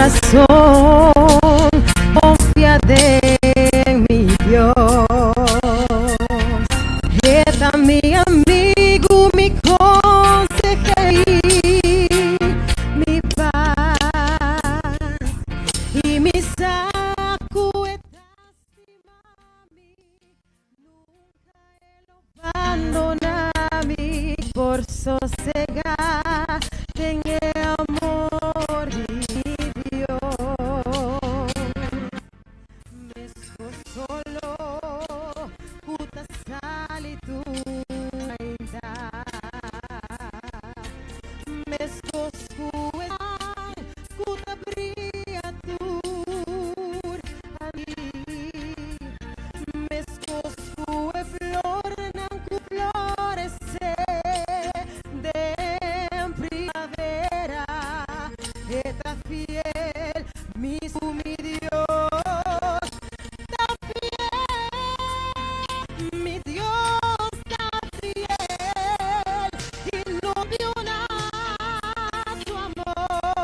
corazón confia den mi Dios. E ta mi amigo, mi consehero, mi paz y mi saco mi, nunca e lo bandona mi por sosega den e amor di Dios. Mescos solo cu ta sali tur ainda. Mescos cu cu ta bria tur ami. Mescos cu e flornan cu florece den primavera. E ta fiel, mi mi Dios ta fiel, mi Dios ta fiel y no na su amor.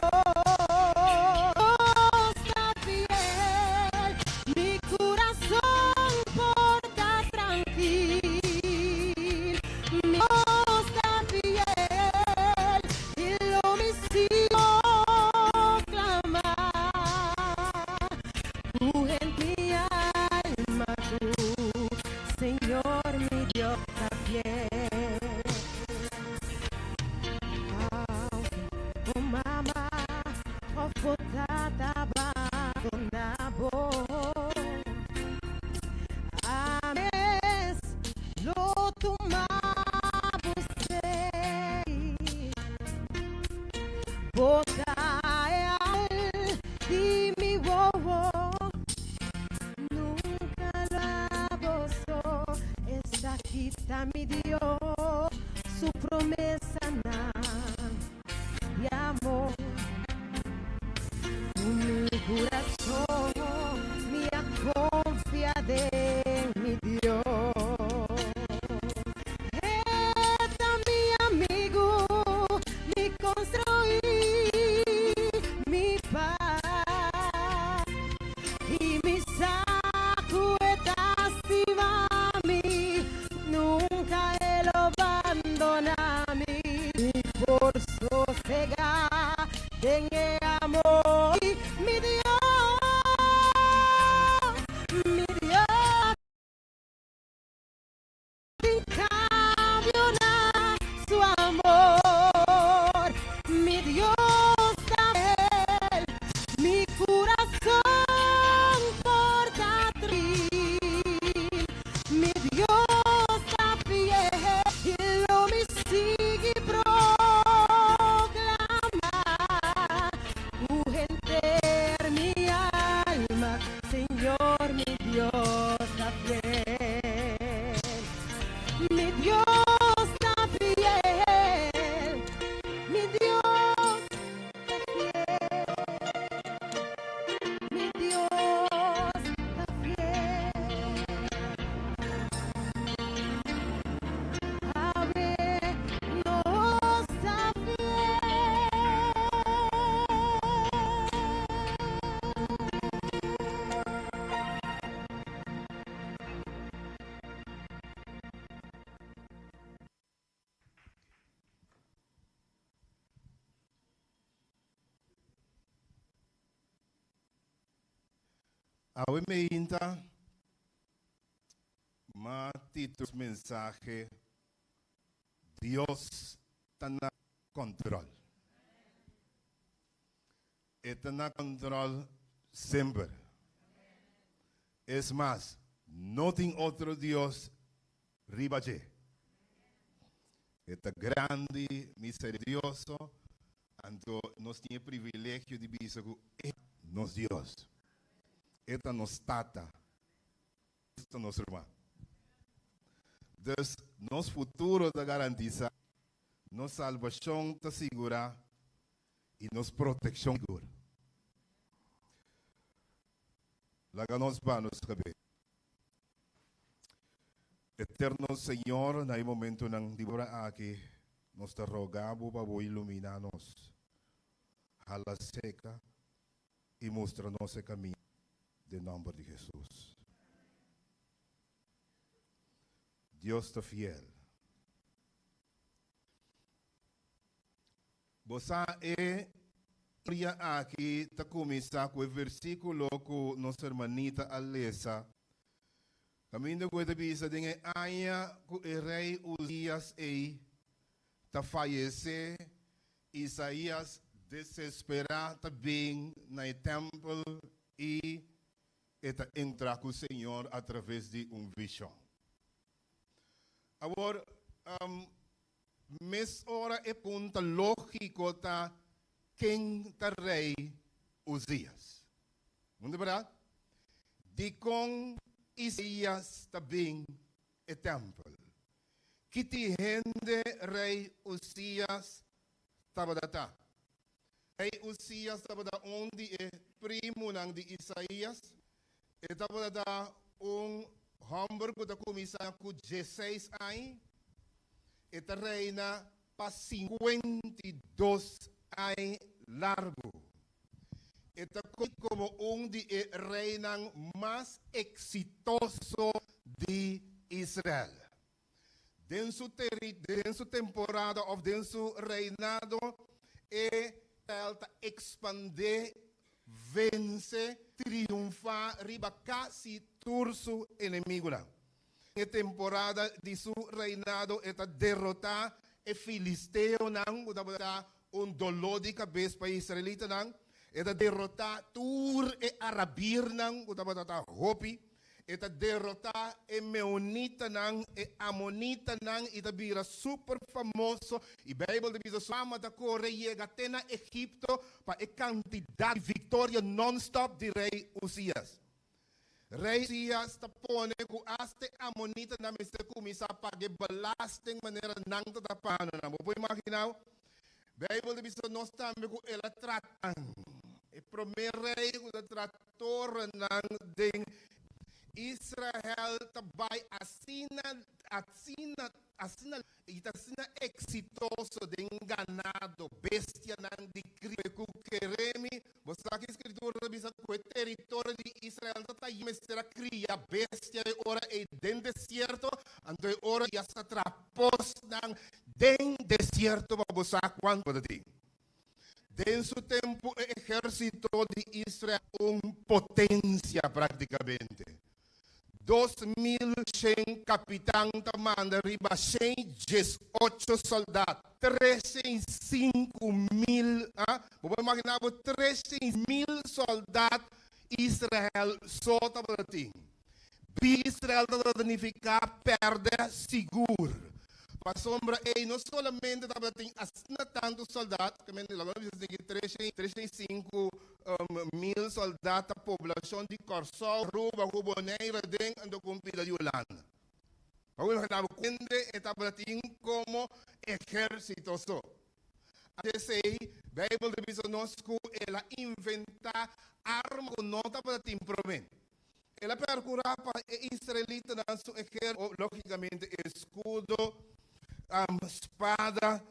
Ta fiel, mi corazón por ta trankil. Mi Dios ta fiel y lo mi proclama. Cu en mi alma tu, Señor mi Dios ta fiel. Aunke bo mama of bo tata bandona bo. Ami lo tuma bo. Bo ta di mi wowo. Nunca lo bo Esaki ta mi Dios, su promesanan di amor. Cu mi corazón mi a confia den mi Dios. E ta mi amigo, mi construi, mi paz y mi saco mi, nunca e lo bandona mi por sosega den e amor mi Dios, mi Dios sin cambio na su amor. Mi Dios ta fiel, mi corazón por ta trankil. Mi Dios ta fiel y lo mi sigui proclama. Cu henter mi alma, Señor, mi Dios ta fiel. Mi Dios ta fiel. Mi Dios ta fiel. Mi Dios ta fiel. Awe nos ta fiel. Awe mainta m'a titula mensahe Dios ta na control. E ta na control semper. Es mas, no tin otro Dios riba dje. E ta grandi, misericordioso, anto nos tin e privilegio di bisa cu E nos Dios. E ta nos Tata. E ta nos ruman. Dus nos futuro ta garantisa, nos salbacion ta sigura y nos proteccion sigur. Laga nos baha nos cabes. Eterno Señor, na e momentonan di ora aki, nos ta roga Bo pa Bo ilumina nos. Hala seca. i mustra nos e kaminda den nòmber di Hesus. Dios ta fiel. Bo sa e historia aki ta kuminsá ku e versíkulo ku nos hermanita a lesa, kaminda ku e ta bisa den e aña ku e rei Uzias ei ta fayesé, Isaías desesperá ta bin na e tèmpel i e ta entra ku Señor atraves di un vishon. Awor, mes ora e punta lógiko ta, Ken ta rei Uzias? Mundu bèrdat? Dikon Isaías ta bin e tèmpel? Kiti hende rei Uzias tabata ta? Rei Uzias tabata un di e primunan di Isaías. E tabata un hòmber ku ta kuminsá ku diesseis aña. E ta reina pa 52 aña largu. E ta konosí komo un di e reinan mas eksitoso di Israel. Den su den su temporada òf den su reinado e Israel ta ekspandé, vense, triunfá riba kasi tur su enemigunan. Den e temporada di su reinado e ta derotá e filisteonan ku tabata un doló di kabes pa e israelitanan. E ta derotá tur e arabirnan ku tabata ta hopi. E ta derotá e meonitanan, e amonitanan i ta bira super famoso. I Beibel ta bisa su fama ta kore yega te na Egipto pa e kantidat di viktoria nònstòp di Rei Uzias. Rei Uzias ta pone ku asta e amonitanan mester kuminsá paga e belasting manera nan ta ta pagando nan. Bo por imaginá? Beibel ta bisa nos tambe ku el a trata e promé rei ku ta trata torennan den Israel ta bai asina, asina, asina i ta asina eksitoso den ganado, bestianan di kria. Ku keremi, bo sa ki Skritura ta bisa ku e teritorio di Israel ta ta mester a kria bestia e ora ei den desierto, anto e ora ei a sa traha posnan den desierto pa bo sa kuantu bo ta tin. Den su tempu e ehérsito di Israel un potensia práktikamente. 2100 kapitan ta manda riba 118 sòldat, 305 mil, ah, bo por imaginá bo 300 mil sòldat Israel so tabatin. Israel tabata nifiká pèrdè sigur. Pasobra ei no solamente tabatin asina tantu sòldat, ke men laga nos bisa esaki 305 mil sòldat ta poblashon di Kòrsou, Aruba ku Bonaire den anto ku un pida di Hulanda. Bo imaginá bo kuende e tabatin komo ehérsito so. Esei, Beibel ta bisa nos ku el a inventá arma ku no tabatin promé. El a perkurá pa e israelitanan su ehérsito, lógikamente eskudo, spada,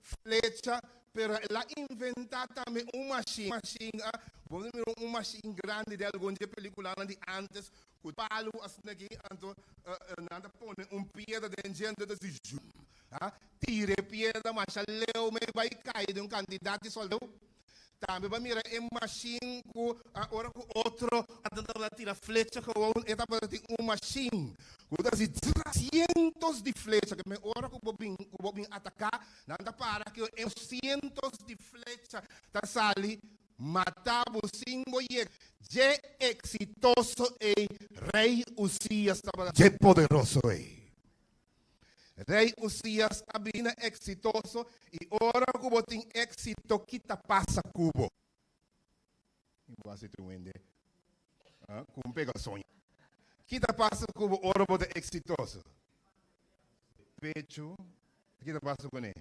flecha, pero el a inventá tambe un mashin, mashin, ah, bo mira un mashin grandi den algun di e pelíkulanan di ántes, ku palu asina aki, anto nan ta pone un piedra den dje, anto ta hasi zjum, ah, tira e piedra masha leu mei bai kai den un kantidat di soldado. Tambe bo a mira e mashin ku ora ku otro tabata tira flecha gewoon e tabata tin un mashin ku ta hasi sientos di flecha ke men ora ku bo bin ataká nan ta para ku e sientos di flecha ta sali mata bo sin bo yega. Dje eksitoso ei Rei Uzias tabata, dje poderoso ei Rei Uzias a bira eksitoso i ora ku bo tin éksito, ki ta pasa ku bo? I bo hasi tur hende ku un pega soño. Ki ta pasa ku bo ora bo ta eksitoso? Pechu, ki ta pasa kuné?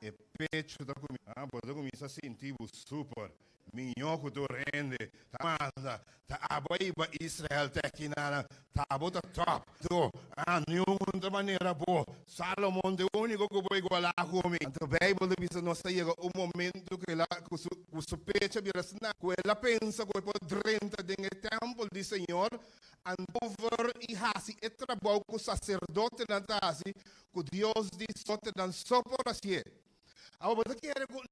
E pechu ta kuminsá, bo ta kuminsá sinti bo super. Mihó ku tur hende ta manda, ta abo a hiba Israel te akinanan, ta abo ta tòp. Anto, ah, niun ta manera bo. Salomon ta e úniko ku por igualá ku mi. Anto Beibel ta bisa nos ta yega un momentu ku el a, ku su, ku su pecha bira asina, ku el a pensa ku e por drenta den e tèmpel di Señor, anto over i hasi e trabou ku saserdotenan ta hasi, ku Dios di saserdotenan so por hasié. Awor bo ta kere ku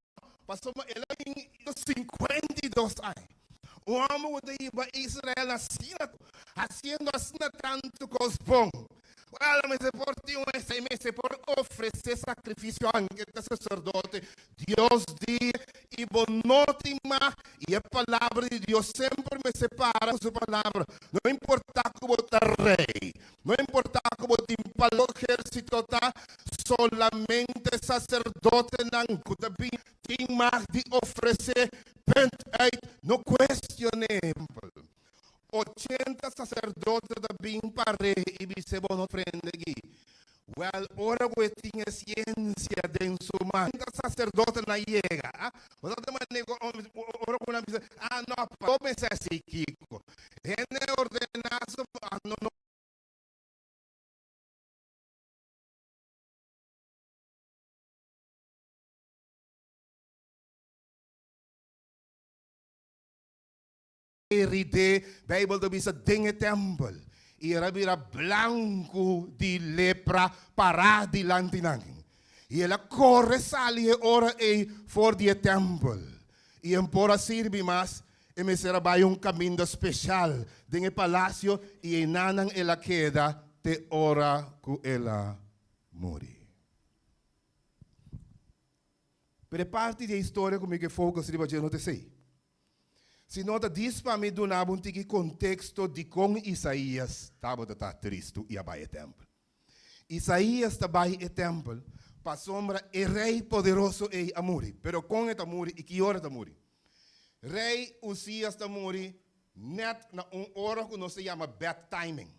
Pasobra el a bin 52 aña. Un hòmber ku ta hiba Israel asina, hasiendo asina tantu kos bon. Wèl, mester por tin un esei, mester por ofresé sakrifisio anke ta saserdote. Dios di, i bo no tin mag, i e palabra di Dios semper mester para ku su palabra. No importá ku bo ta rei, No importá ku bo tin palo ejército ta solamente sacerdotenan ku ta bin tin mag di ofresé punt uit no cuestion'é. 80 sacerdote ta bin par'é i bis'é bo no prende aki. Wèl ora ku e tin e siensia den su man ta sacerdotenan yega. Bo ta ta manera ku ora ku nan bisa ah no pa bo mester hasi kiko. Hende ordená su no no. Ridé, Bijbel ta bisa den e tèmpel, i el a bira blanku di lepra pará dilanti nan. I el a kore sali e ora ei for di e tèmpel, i en por a sirbi mas, e mester a bai un kaminda speshal den e palasio, i einanan el a keda te ora ku el a muri. Pero e parti di e historia ku mi ke focus riba dje no ta esei. Sino ta dis pa mi duna bo un tiki konteksto dikon Isaías tabata ta tristu i a bai e tèmpel. Isaías ta bai e tèmpel pasobra e rei poderoso ei a muri. Pero kon e ta muri i ki ora e ta muri? Rei Uzias ta muri nèt na un ora ku nos ta yama bad timing.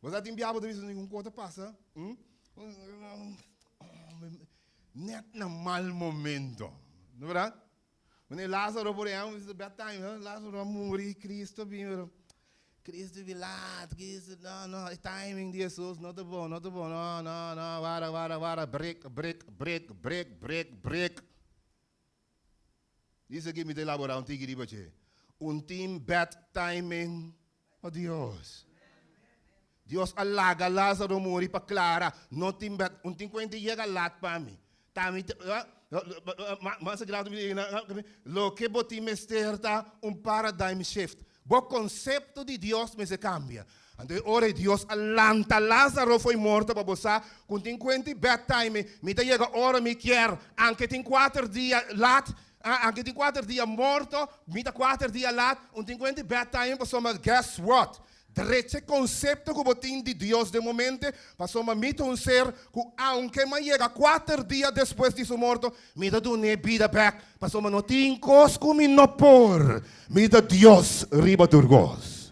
Bo sa tin biaha bo ta bisa un kos ta pasa, nèt na mal momento, no bèrdat? Wanneer Lázaro, por ehempel, bisa bad time, huh? Lázaro a muri, Cristo a bin, pero Cristo bin laat, Cristo, no, no, e timing di Jesus no ta bon, no ta bon, no, no, no, wara, wara, wara, break, break, break, break, break, break. Dice aki mi ta elabora un tiki riba dje. Un tin bad timing pa Dios. Dios a laga Lázaro muri pa clara, no tin bad, un tin cuenta yega laat pa mi. Ta mi mas sagrado mi loke bo tin mester ta un paradigm shift. Bo concepto di Dios mester cambia. Anto e ora Dios a lanta Lázaro fo'i morto pa bo sa cu un tin cuenta bad time, mi ta yega ora mi kier, anke tin cuater dia laat, anke tin cuater dia morto, mi ta cuater dia laat, un tin cuenta bad time pasobra guess what? Drecha e konsepto ku bo tin di Dios den bo mente, pasobra mi ta un ser ku aunke m'a yega kuater dia despues di su morto, mi ta dun'é bida bèk, pasobra no tin kos ku mi no por. Mi ta Dios riba tur kos.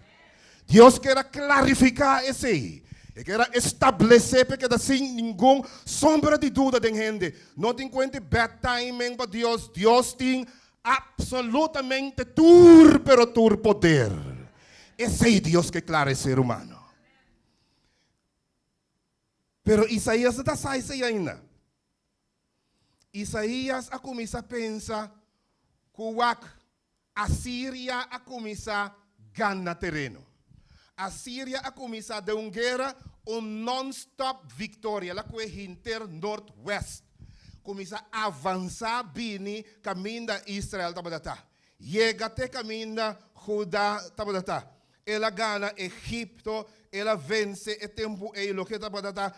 Dios kier a klarifiká esei. E kier a establesé pa e keda sin ningun sombra di duda den hende. No tin kuenta bad timing pa Dios. Dios tin Absolutamente tur pero tur poder. Esei Dios ke klara e ser humano. Pero Isaías no ta sa esei ainda. Isaías a kuminsá pensa ku wak Asiria a kuminsá gana tereno. Asiria a kuminsá den un guera, un non-stop viktoria. El a kue henter noordwest. Kuminsá avansá bini kaminda Israel tabata ta. Yega te kaminda Huda tabata ta. El a gana Egipto, el a vense e tempu ei loke tabata ta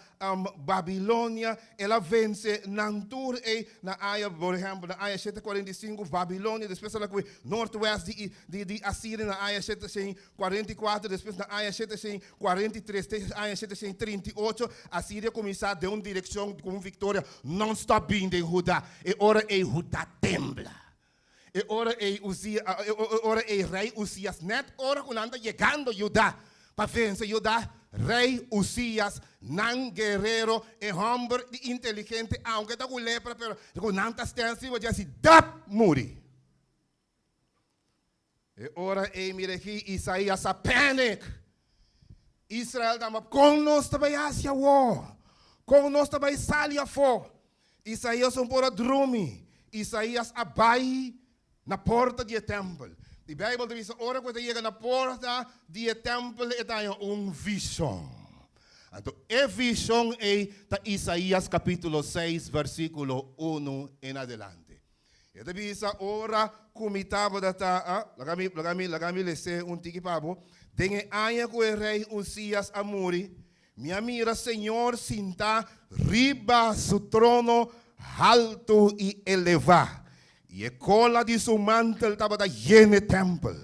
Babilonia, el a vense nan tur ei na aña, por ehèmpel, na aña 745 Babilonia, despues el a kue noordwest di di di Asiria na aña 744, despues na aña 743 te aña 738 Asiria kuminsá den un direkshon ku un viktoria nònstòp bin den Huda. E ora ei Huda tembla. E ora ei Uzia, e ora ei rei Uzias, nèt ora ku nan ta yegando Juda pa vense Juda, rei Uzias, nan guerero, e hòmber di inteligente, aunke ta ku lepra, pero ku nan ta stèn riba dje asi, dap muri. E ora ei mira aki Isaías a panic. Israel ta map, kon nos ta bai hasi awor? Kon nos ta bai sali afó? Isaías no por a drumi. Isaías a bai na porta di e tèmpel. I Beibel ta bisa ora ku e ta yega na porta di e tèmpel e ta haña un vishon. Anto e vishon ei ta Isaías kapítulo seis versíkulo unu en adelante. E ta bisa, Ora ku mi tabata ta, ah, laga mi, laga mi, laga mi les'é un tiki pa bo, Den e aña ku e rei Uzias a muri, mi a mira Señor sintá riba su trono haltu i elevá, i e kola di su mantel tabata yen e tèmpel.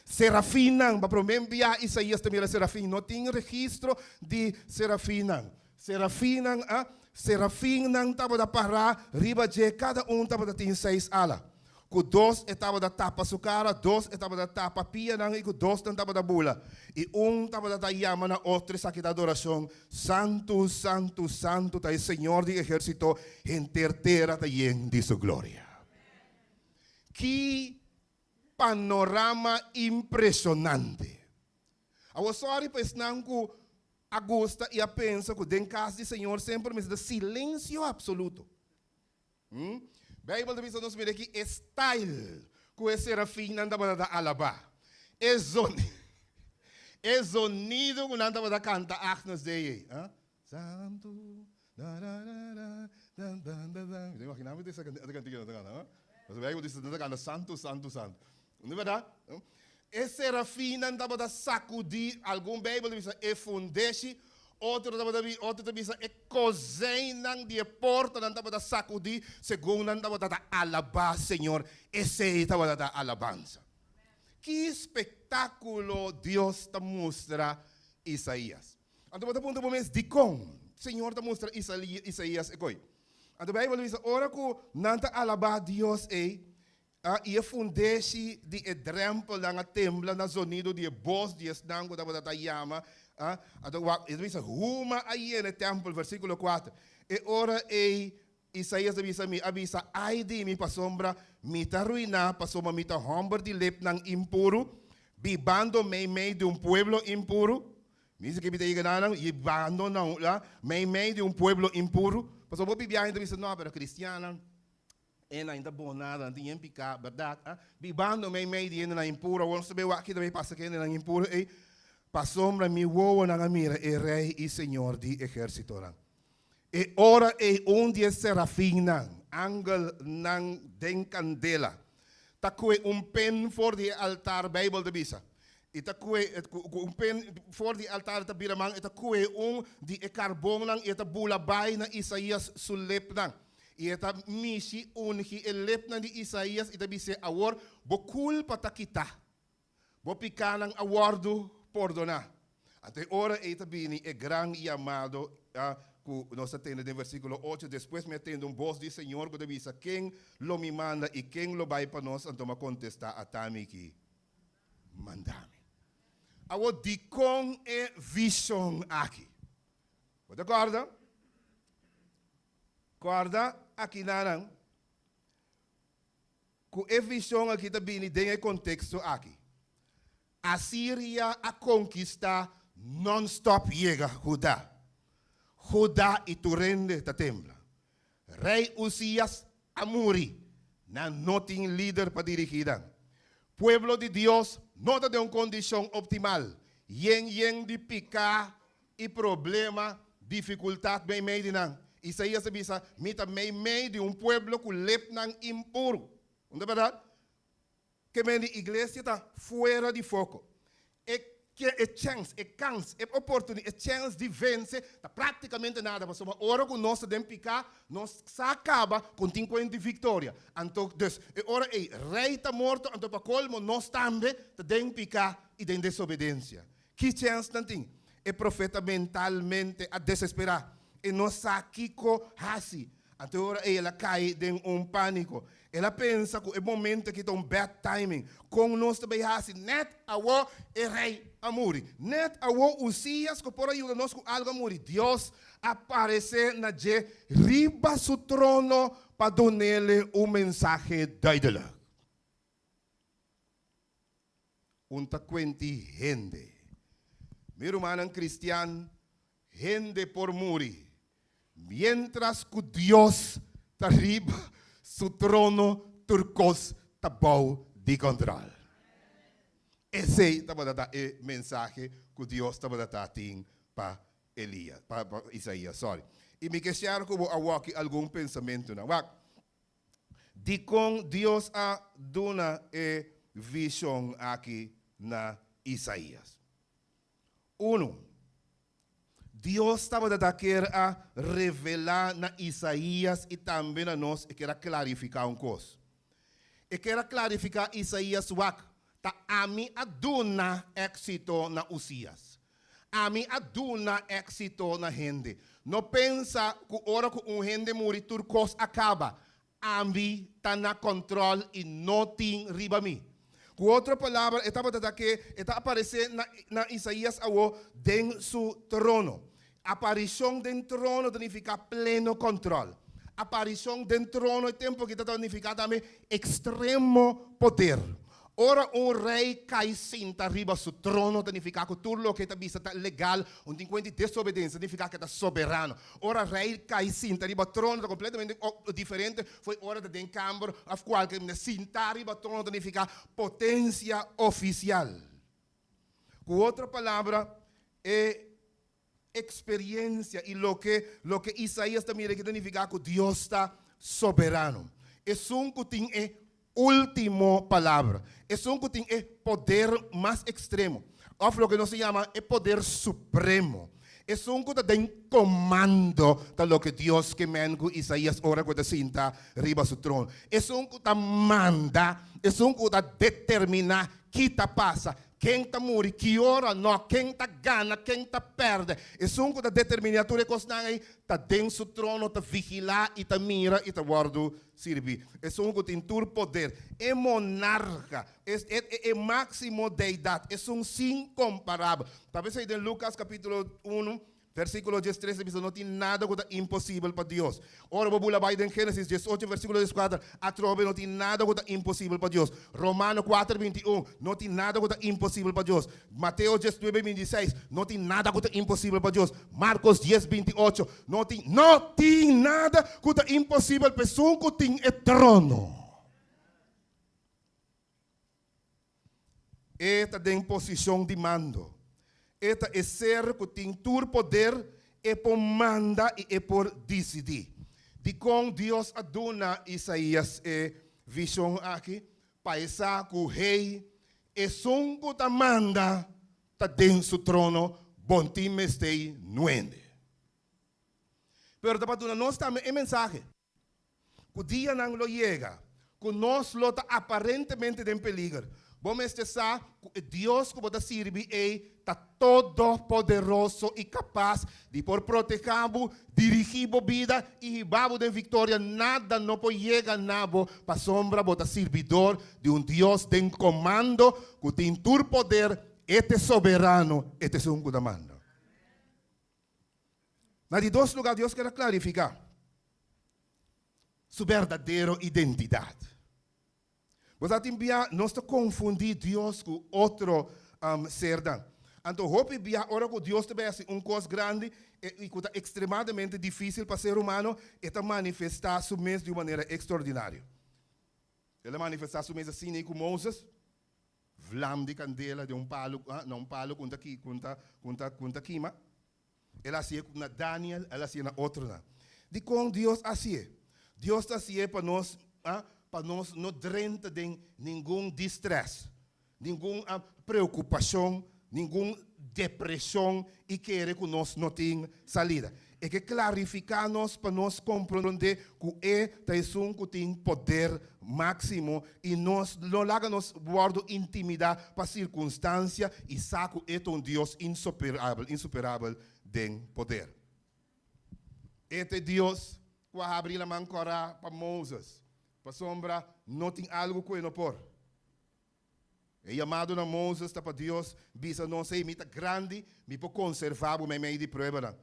Serafinnan, pa promé bia Isaías ta mira serafin, no tin registro di serafinnan. Serafinnan a Serafinnan tabata pará riba dje, kada un tabata tin seis ala. Ku dos e tabata tapa su kara, dos e tabata tapa pianan i ku dos nan tabata bula. I un tabata ta yama na otro esaki ta adorashon, Santu, santu, santu ta e Señor di ehérsito, henter tera ta yen di su gloria. Ki panorama impreshonante! Awor sòri pa esnan ku a gusta i a pensa ku den kas di Señor semper mester ta silensio apsoluto. Beibel ta bisa nos mira aki e style ku e serafinnan tabata ta alabá. E e zonido ku nan tabata kanta Agnus Dei ei. Santu, da da da da, da da da da. Mi ta imaginá mi ta esa kantika nan ta kanta. Pasobra Beibel bisa nan ta kanta santu, santu, santu. No bèrdat? E serafinnan tabata sakudí, algun Beibel ta bisa e fundeshi, otro tabata bi, otro ta bisa e kozeinnan di e portanan tabata sakudí segun nan tabata ta alabá Señor. Esei tabata ta alabansa. Ki spektákulo Dios ta mustra Isaías? Anto bo ta puntra bo mes, Dikon Señor ta mustra Isaías e koi? Anto Beibel ta bisa ora ku nan ta alabá Dios ei, A I e fundeshi di e drèmpelnan a tembla na zonido di e bos di esnan ku tabata ta yama. A Anto wak, e ta bisa, Huma a yena e tèmpel, versíkulo kuater. E ora ei Isaías a bisa, Mi a bisa, Ai di mi, pasobra mi ta ruiná, pasobra mi ta hòmber di lepnan impuru, bibando meimei di un pueblo impuru. Mi dice ke mi ta yega na nan, yibando na un la, meimei di un pueblo impuru. Pasobra hopi biaha ta bisa, No, pero kristiannan. E nan ta bon nada, nan tin yen piká, bèrdat? A Bibando meimei di hendenan impuru, awor nos ta bai wak ki ta bai pasa ku hendenan impuru ei. Pasobra mi wowonan a mira e Rei i Señor di ehérsitonan. E ora ei un di e serafinnan, angelnan den kandela, ta kue un pen for di e altar, Beibel ta bisa, i ta kue ku un pen for di e altar, e ta bira man, e ta kue un di e karbonnan i e ta bula bai na Isaías su lepnan. I e ta mishi ungi e lepnan di Isaías i ta bis'é, Awor bo kulpa ta kitá, bo pikánan a wòrdu pordoná. Anto e ora ei ta bini e gran yamado ku nos ta tende den versíkulo ocho, Despues mi a tende un bos di Señor ku ta bisa, Ken lo mi manda i ken lo bai pa nos? Anto mi a kontestá, Ata mi aki, manda mi. Awor, dikon e vishon aki? Bo ta kòrda? Kòrda akinanan ku e vishon aki ta bini den e konteksto aki. Asiria a konkistá nònstòp yega Huda. Huda i tur hende ta tembla. Rei Uzias a muri. Nan no tin lider pa dirigí nan. Pueblo di Dios no ta den un kondishon optimal, yen yen di piká i problema, difikultat meimei di nan. Isaías a bisa, Mi ta meimei di un pueblo ku lepnan impuru. No ta bèrdat? Ke men di iglesia ta fuera di foko. E e chèns, e kans, e oportunidat, e chèns di vense ta práktikamente nada, pasobra ora ku nos ta den piká, nos sa kaba ku tin kuenta di viktoria. Anto, dus, e ora ei rei ta morto, anto pa kolmo nos tambe ta den piká i den desobedensia. Ki chèns nan tin? E profeta mentalmente a desesperá. E no sa kiko hasi. Anto e ora ei el a kai den un pániko. El a pensa ku e momento aki ta un bad timing. Kon nos ta bai hasi? Nèt awor e rei a muri. Nèt awor Uzias ku por a yuda nos ku algu a muri. Dios a paresé na dje riba su trono pa dun'ele un mensahe duidelijk. Un ta kuenti hende. Mi rumannan kristian, hende por muri, miéntras ku Dios ta riba su trono tur kos ta bou di kòntròl. Esei tabata ta e mensahe ku Dios tabata ta tin pa Elias, pa Isaías, sorry. I mi ke share ku bo awoki algun pensamentunan. Wak, dikon Dios a duna e vishon aki na Isaías? Unu, Dios tabata ta kier a revelá na Isaías i tambe na nos, e kier a klarifiká un kos. E kier a klarifiká Isaías, Wak, ta ami a duna éksito na Usías. Ami a duna éksito na hende. No pensa ku ora ku un hende muri tur kos a kaba. Ami ta na kòntròl i no tin riba mi. Ku otro palabra, e tabata ta ke e ta aparesé na na Isaías awó den su trono. Aparishon den trono ta nifiká pleno kòntròl. Aparishon den trono e tempu aki ta nifiká tambe ekstremo poder. Ora un rei kai sinta riba su trono ta nifiká ku tur loke e ta bisa ta legal, un tin kuenta di desobedensia, ta nifiká ku e ta soberano. Ora rei kai sinta riba trono ta kompletamente diferente fo'i ora ta den kamber òf kualke kaminda. Sinta riba trono ta nifiká potensia ofisial. Ku otro palabra, e Experiencia y loke loke Isaías ta mira aki ta nifica cu Dios ta soberano. Esun cu tin e ultimo palabra. Esun cu tin e poder mas extremo. Of loke nos ta yama e poder supremo. Esun cu ta den comando ta loke Dios ke men cu Isaías ora cu e ta sinta riba su trono. Esun cu ta manda, esun cu ta determina ki ta pasa, Ken ta muri, ki ora, no, ken ta gana, ken ta pèrdè. Esun ku ta determiná tur e kosnan ei ta den su trono, ta vigilá i ta mira i ta wòrdu sirbí. Esun ku tin tur poder, e monarka, e, e, e máksimo deidat, esun sin komparabel. Ta p'esei den Lukas kapítulo unu, Versíkulo diestres ta bisa, No tin nada ku ta imposibel pa Dios. Ora bo bula bai den Génesis diesocho versíkulo dieskuater, atrobe no tin nada ku ta imposibel pa Dios. Romano kuater binti un, no tin nada ku ta imposibel pa Dios. Mateo diesnuebe bintiseis, no tin nada ku ta imposibel pa Dios. Markos dies bintiocho, no tin, no tin nada ku ta imposibel pa esun ku tin e trono. E ta den posishon di mando. E ta e ser ku tin tur poder, e por manda i e por disidí. Dikon Dios a duna Isaías e vishon aki? Pa e sa ku Hei, esun ku ta manda, ta den su trono, bon tin mestei nuende. Pero ta pa duna nos tambe e mensahe. Ku dianan lo yega ku nos lo ta aparentemente den peliger, bo mester sa ku e Dios ku bo ta sirbi ei ta todopoderoso i kapas di por protehá bo, dirigí bo bida i hiba bo den viktoria. Nada no por yega na bo pasobra bo ta sirbidor di un Dios den komando ku tin tur poder, e ta e soberano, e ta esun ku ta manda. Na di dos lugá, Dios kier a klarifiká su berdadero identidat. Bo sa tin bia nos ta konfundí Dios ku otro sernan. Anto hopi bia ora ku Dios ta bai hasi un kos grandi i ku ta ekstremadamente difísil pa ser humano, e ta manifestá su mes di un manera ekstraordinario. El a manifestá su mes asina ku Moses. Vlam di kandela den un palu, na un palu ku ta ku ta ku ta ku ta kima. El a hasié na Daniel, el a hasié na otronan. Dikon Dios a hasié? Dios ta hasié pa nos, pa nos no drenta den ningun distrès, ningun preokupashon, ningun depreshon i kere ku nos no tin salida. E ke klarifiká nos pa nos komprondé ku E ta esun ku tin poder máksimo i nos no laga nos wòrdu intimidá pa sirkunstansia i sa ku E ta un Dios insoperabel, insuperabel den poder. E ta e Dios ku a habri laman kòrá pa Moses, pasobra no tin algu ku E no por. E yamado na Moses ta pa Dios bisa nos, Hey, mi ta grandi, mi por konservá bo meimei di pruebanan.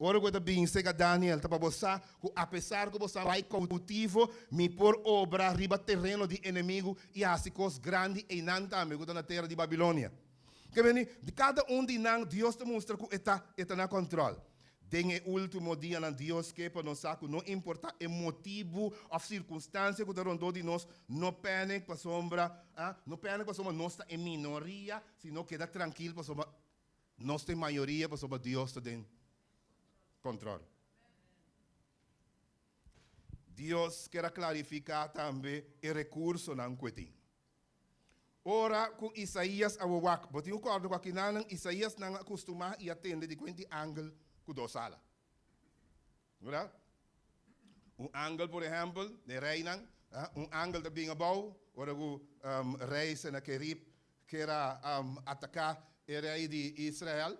Ora ku e ta bin sega Daniel, ta pa bo sa ku apesar ku bo sa bai koutivo, mi por obra riba tereno di enemigu i hasi kos grandi einan tambe ku ta na tera di Babilonia. Ke bini, di kada un di nan Dios ta mustra ku e ta e ta na kòntròl. Den e último dianan Dios ke pa nos sa ku no importá e motibu òf sirkunstansia ku ta rondó di nos, no pènik pasobra, no pènik pasobra nos ta e minoria, sino keda trankil pasobra Nos ta e mayoria pasobra Dios ta den control. Dios kier a clarifica tambe e recursonan cu e tin. Ora cu Isaías a wak, bo tin cu corda cu akinanan Isaías nan a custuma y a tende di cuenti angel cu dos ala. Verdad? Un angel, por ehempel, den reinan, un angel ta bin abou ora cu rey Senakerib kier a ataca e rey di Israel.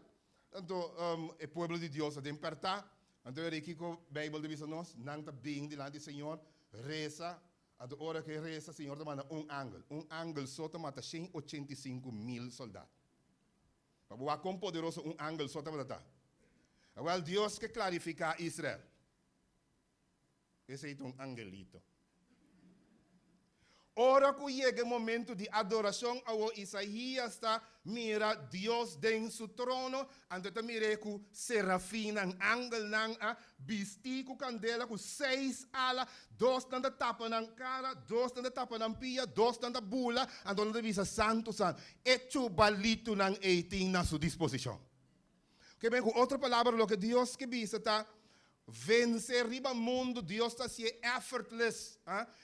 Anto e pueblo di Dios ta den perta. Anto e rey kico Bijbel ta bisa nos? Nan ta bin dilanti Señor, reza. Anto ora cu e reza, Señor ta manda un angel. Un angel so ta mata 185,000 soldat. Pa bo wak kon poderoso un angel so tabata ta. Awel, Dios ke klarifiká Israel. Esei ta un angelito. Ora ku yega e momentu di adorashon, awor Isaías ta mira Dios den su trono, anto e ta mir'é ku serafinnan, angelnan, a bistí ku kandela ku seis ala, Dos nan ta tapa nan kara, dos nan ta tapa nan pia, dos nan ta bula, anto nan ta bisa, Santu, santu. E chubalitunan ei tin na su disposishon. Ke men ku otro palabra loke Dios ke bisa ta, vense riba mundu Dios ta hasié effortless,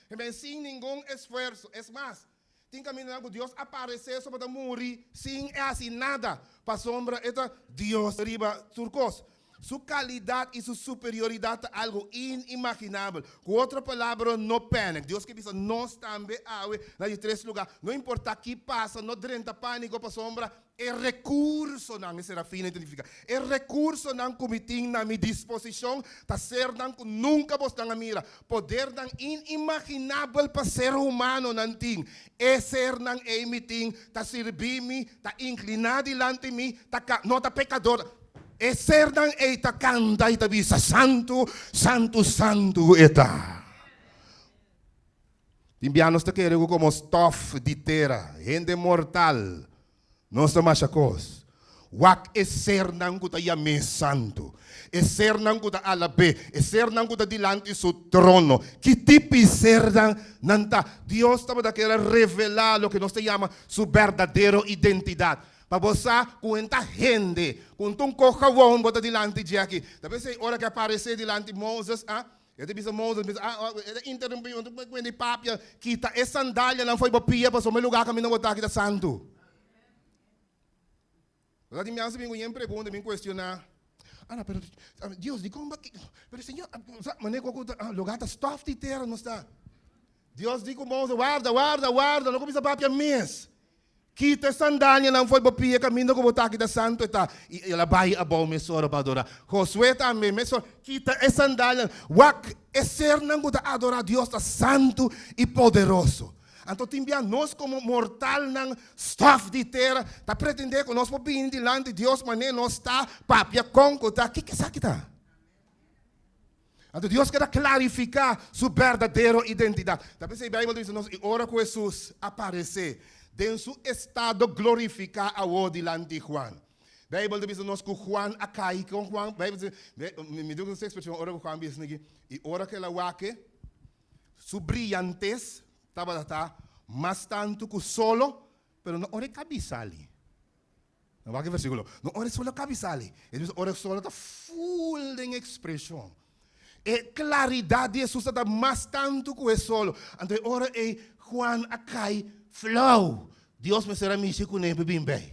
ke men sin ningun esfuerso. Es mas, tin kamindanan ku Dios a paresé so pa ta muri sin e hasi nada, pasobra e ta Dios riba tur kos. Su kalidat i su superioridat ta algu inimaginabel. Ku otro palabra, no panic. Dios ke bisa nos tambe awe na di tres lugá, no importá ki pasa, no drenta pániko pasobra e rekursonan, e serafina identifiká, e rekursonan ku mi tin na mi disposishon ta sernan ku nunka bosnan a mira, podernan inimaginabel pa ser humanonan tin. E sernan ei mi tin ta sirbi mi, ta inkliná dilanti mi, ta ka, no ta pekador. E sernan ei ta kanta i ta bisa, Santu, santu, santu e ta. Tin bia nos ta kere ku komo stòf di tera, hende mortal, nos ta masha kos. Wak e sernan ku ta yam'é santu, e sernan ku ta alab'é, e sernan ku ta dilanti su trono. Ki tipi sernan nan ta? Dios tabata kere revelá loke nos ta yama su berdadero identidat. Pa bo sa ku en ta hende, ku un ta un kos gewon bo ta dilanti dje aki. Ta p'esei ora ku e aparesé dilanti Moses, a, e ta bisa Moses, bisa, a, e ta interumpí, un ta kuenta di papia, kita e sandalianan fo'i bo pia pasobra e lugá kaminda bo ta aki ta santu. Bo sa tin biaha bin ku yen pregunta, bin kuestioná, Ana, pero Dios, dikon bo aki? Pero Señor, sa, manera ku lugá ta stòf di tera nos ta. Dios di ku Moses, warda, warda, warda, no kuminsá papia mes. Kita e sandalianan fo'i bo pia kaminda ku bo ta aki ta santu e ta. I el a bai abou mesora pa adorá. Josué tambe mesora, kita e sandalianan. Wak, e sernan ku ta adorá Dios ta santu i poderoso. Anto tin bia nos komo mortalnan, stòf di tera, ta pretendé ku nos por bini dilanti Dios manera nos ta papia kon ku ta. Kiko esaki ta? Anto Dios keda klarifiká su berdadero identidat. Ta p'esei Beibel ta bisa nos, I ora ku Hesus aparesé den su estado glorifiká awor dilanti Juan. Beibel ta bisa nos ku Juan a kai. Kon Juan? Beibel ta bisa, mi ta usa e ekspreshon ora ku Juan bisa esaki, I ora ku el a wak e, su briyantes tabata ta mas tantu ku solo, pero no ora e kabisali. No wak e versíkulo. No ora e solo kabi sali. E bisa ora e solo ta full den ekspreshon. E klaridat di Hesus ta mas tantu ku e solo. Anto e ora ei Juan a kai flou. Dios mester a mishi kuné pa bin bei.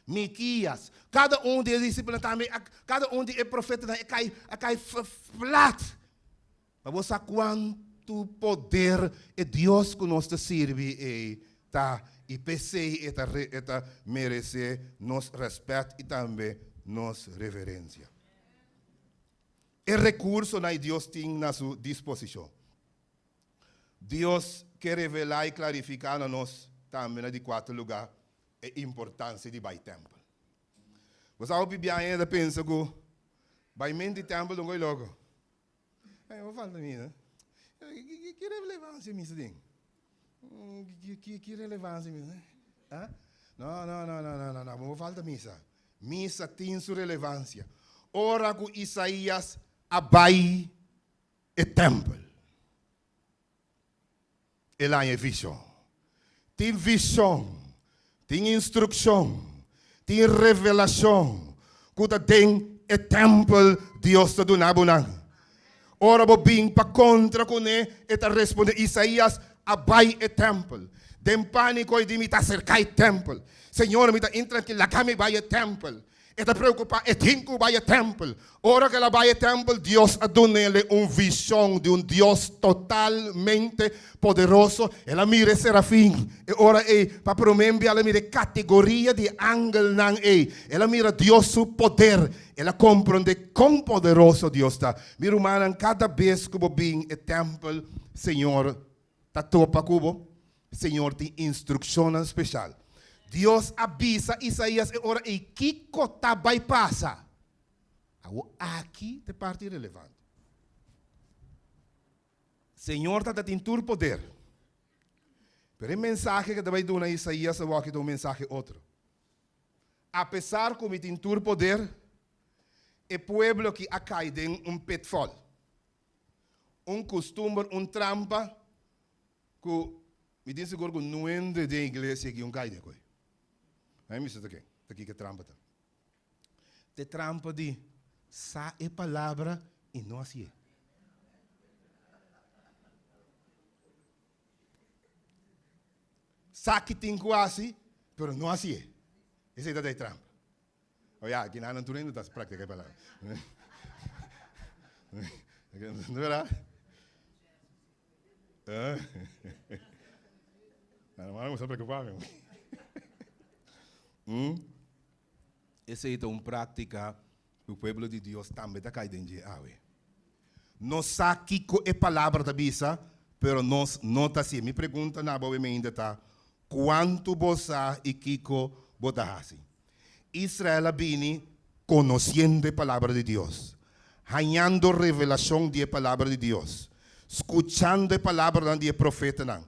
Mikias, kada un di e disipelnan tambe a, kada un di e profetanan a kai, a kai flat. Pa bo sa kuantu poder e Dios ku nos ta sirbi ei ta i p'esei e ta e ta meresé nos rèspèt i tambe nos reverensia. E rekursonan ei Dios tin na su disposishon. Dios ke revelá i klarifiká na nos tambe na di kuater lugá e importansia di bai tèmpel. Bo sa hopi biaha hende ta pensa ku. Bai mente tèmpel ta un koi loko. Ei, bo falta misa. Ki relevansia misa tin? Ki relevansia misa tin? Ha? No, no, no, no, no, no, no, bo falta misa. Misa tin su relevansia. Ora ku Isaías a bai e tèmpel, el haña e vishon. Tin vishon, tin instrukshon, tin revelashon ku ta den e tèmpel Dios ta duna bo nan. Ora bo bin pa kontra kuné, e ta respondé, Isaías a bai e tèmpel. Den pániko e di, Mi ta aserká e tèmpel. Señor, mi ta intrankil, laga mi bai e tèmpel. E ta preokupá, e tin ku bai e tèmpel. Ora ku el a bai e tèmpel, Dios a dun'el un vishon di un Dios totalmente poderoso. El a mira e serafin. E ora ei, pa promé bia el a mira e kategoria di angelnan ei. El a mira Dios su poder. El a komprondé kon poderoso Dios ta. Mi rumannan, kada bes ku bo bin e tèmpel, Señor ta topa ku bo. Señor tin instrukshonnan speshal. Dios a bisa Isaías e ora ei kiko ta bai pasa. Awor aki ta e parti relevante. Señor ta tin tur poder. Pero e mensahe ku ta bai duna Isaías awor aki ta un mensahe otro. Apesar ku mi tin tur poder, e pueblo aki a kai den un pitfall. Un kustumber, un trampa ku mi tin sigur ku nuende den iglesia aki un kai den koe. Ai mi sa ta ken, ta kiko e trampa ta. Ta e trampa di sa e palabra i no hasié. Sa ki tin ku hasi, pero no hasié. Esei ta e trampa. O ya, aki nan tur hende ta praktika e palabra. No verdad? Nan hermano cuminsa preocupa mi. Esei ta un práctica ku pueblo di Dios tambe ta kai den dje awe. Nos sa kiko e palabra ta bisa, pero nos no ta hasié. Mi pregunta na bo awe mainta ta, Kuantu bo sa i kiko bo ta hasi? Israel a bini konosiendo e palabra di Dios, hañando revelashon di e palabra di Dios, skuchando e palabranan di e profetanan,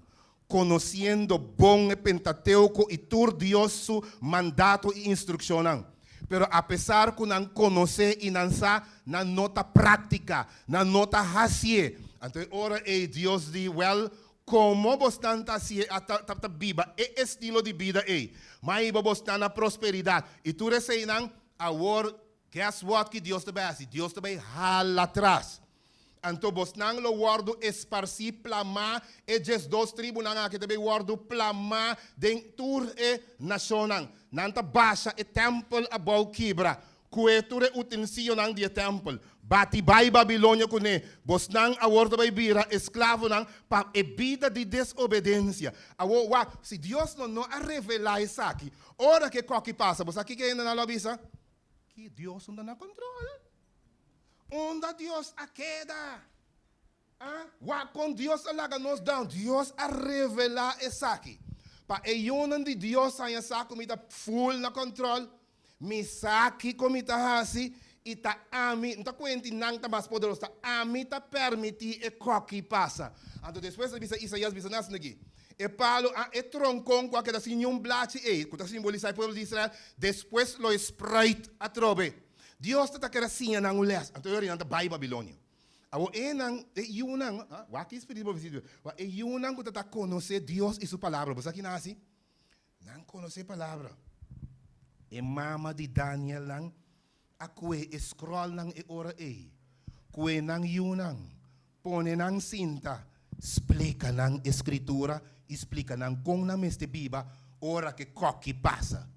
konosiendo bon e Pentateuko i tur Dios su mandato i instrukshonnan. Pero apesar ku nan konosé i nan sa, nan no ta praktika, nan no ta hasié. Anto e ora ei Dios di, Wèl, Komo bosnan ta hasié a ta ta biba e estilo di bida ei, ma hiba bosnan na prosperidat i tur eseinan, awor guess what ki Dios ta bai hasi? Dios ta bai hala tras. Anto bosnan lo wòrdu esparsí, plamá, e 12 tribunan aki ta bai wòrdu plamá den tur e nashonnan. Nan ta basha e tèmpel abou kibra, Kue tur e utensilionan di e tèmpel, bati bai Babilonia kuné. Bosnan awor ta bai bira esklavonan pa e bida di desobedensia. Awor, wak, si Dios lo no a revelá esaki, ora ku e kòki pasa, bo sa kiko e hendenan lo a bisa? Ki Dios unda na kontrol? Unda Dios a keda? A Wak kon Dios a laga nos down. Dios a revelá esaki pa e yunan di Dios haña sa ku mi ta full na kòntròl, mi sa kiko mi ta hasi i ta ami, no ta kuenti nan ta mas poderoso, ta ami ta pèrmití e kòki pasa. Anto despues a bisa Isaías bisa nan asin'aki, E palu a e tronkon ku a keda sin niun blachi ei, ku ta simbolisá e pueblo di Israel, despues lo e spruit atrobe. Dios ta ta keda siña nan un lès. Anto e ora nan ta bai Babilonia. Awor e nan, e yunan, wak ki spiritu profesia di Wak e yunan ku ta ta konosé Dios i su palabra. Bo sa ki nan hasi? Nan konosé palabra. E mama di Danielnan a kue e skròlnan e ora ei, kue nan yunan, pone nan sinta, splika nan e Skritura i splika nan kon nan mester biba ora ku e kòki pasa.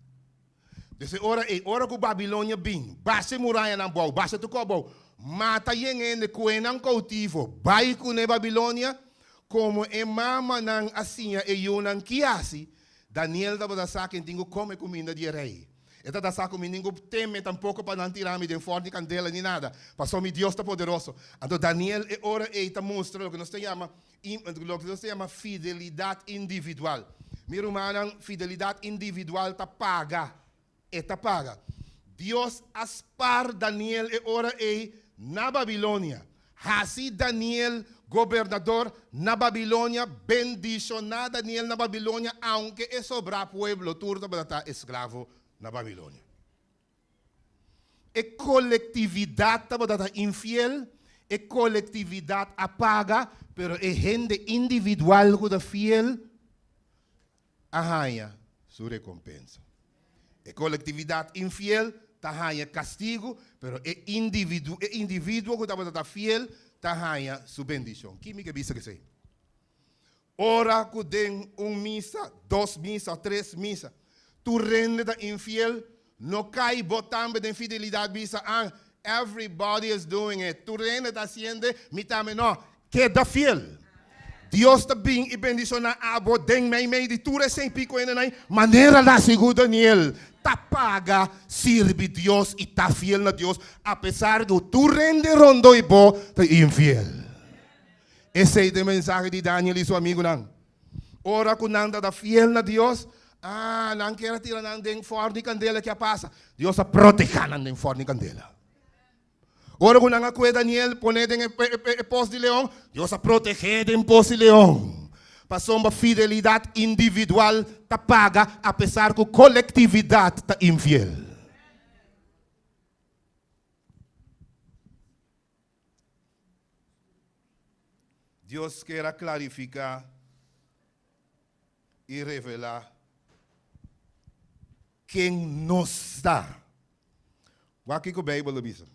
Desde ora ei, ora ku Babilonia bin, basha e murayanan bou, basha tur kos bou, mata yen hende, kohe nan koutivo, bai kuné Babilonia, komo e mamanan a siña e yunan ki hasi, Daniel tabata sa ken tin ku kome kuminda di e rei. E tabata sa ku mi nin ku teme tampoko pa nan tira mi den fòrn di kandela ni nada, pasobra mi Dios ta poderoso. Anto Daniel e ora ei ta mustra loke nos ta yama Loke nos ta yama fidelidat individual. Mi rumannan, fidelidat individual ta paga. E ta paga. Dios a spar Daniel e ora ei na Babilonia. Hasi Daniel gobernador na Babilonia, bendishoná Daniel na Babilonia, aunke e sobrá pueblo tur tabata ta esklavo na Babilonia. E kolektividat tabata ta infiel, e kolektividat a paga, pero e hende individual ku ta fiel a haña su rekompensa. E kolektividat infiel ta haña kastigu, pero e individu, e individuo ku tabata ta fiel ta haña su bendishon. Ki mi ke bisa ku esei? Ora ku den un misa, dos misa òf tres misa, tur hende ta infiel, no kai bo tambe den fidelidat bisa, Ah, everybody is doing it, tur hende ta hasiende, mi tambe. No, keda fiel. Dios ta bin i bendishoná abo den meimei di tur esei piko hendenan, manera la sigur Daniel ta paga sirbi Dios i ta fiel na Dios, apesar ku tur hende rondó i bo ta infiel. Esei ta e mensahe di Daniel i su amigunan. Ora ku nan tabata fiel na Dios, ah, nan kier a tira nan den fòrnu di kandela. Ke a pasa? Dios a protehá nan den fòrnu di kandela. Ora ku nan a kue Daniel pon'é den e pos di leon, Dios a proteh'é den pos di leon. Pasobra fidelidat individual ta paga apesar ku kolektividat ta infiel. Dios kier a klarifiká i revelá ken nos ta. Wak kiko Beibel ta bisa.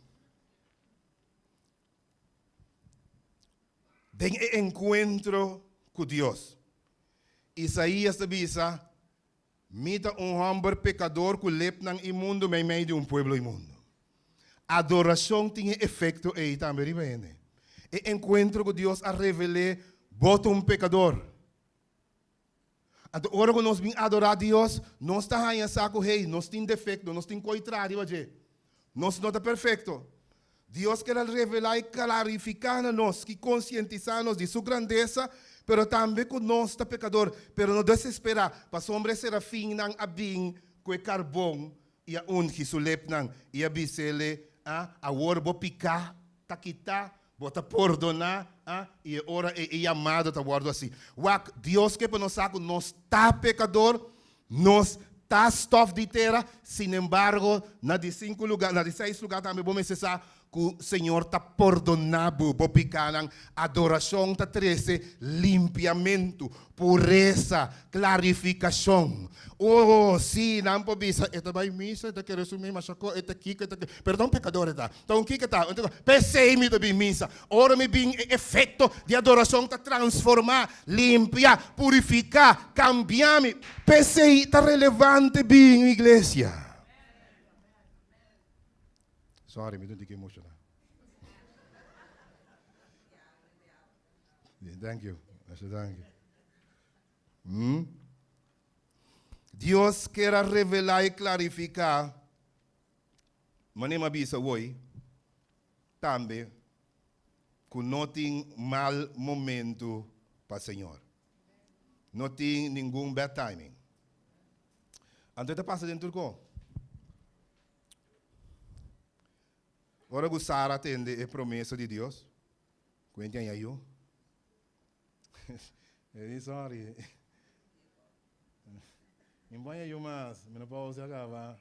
Den e enkuentro ku Dios, Isaías ta bisa, Mi ta un hòmber pekador ku lepnan inmundu meimei di un pueblo inmundu. Adorashon tin e efekto ei tambe riba hende. E enkuentro ku Dios a revel'é bo ta un pekador. Anto ora ku nos bin adorá Dios, nos ta haña sa ku hey, nos tin defekto, nos tin koi traha riba dje. Nos no ta perfekto. Dios ker a revelá i klarifiká na nos, ki konsientisá nos di Su grandesa, pero tambe ku nos ta pekador. Pero no desesperá, pasobra e serafinnan a bin ku e karbon i a ungi su lepnan i a bis'ele, A, awor bo piká ta kitá, bo ta pordoná, a, i e ora ei e yamado ta wòrdu hasi. Wak, Dios ke pa nos sa ku nos ta pekador, Nos ta stof di tera, sinembargo, na di sinku luga, na di seis luga tambe bo mester sa ku Señor ta pordoná bo bo pikánan. Adorashon ta trese limpiamentu, puresa, klarifikashon. Oh, sí, nan por bisa, e ta bai misa, e ta kere su mes masha ko, e ta kiko, e ta kiko, pero ta un pekador e ta. Ta un kiko e ta? P'esei mi ta bin misa. Ora mi bin, e efekto di adorashon ta transformá, limpia, purifiká, kambia mi. P'esei ta relevante bin iglesia. Sorry, mi ta un tiki emoshoná. Thank you. Thank you. Hmm? Dios kier a revelá i klarifiká, manera mi a bisa awor, Tambe ku no tin mal momentu pa Señor. No tin ningun bad timing. Anto e ta pasa den tur ko. Ora ku Sara a tende e promesa di Dios, ku e tin yu, e di sorry, mi no por haña yu mas, mi no por usa kaba.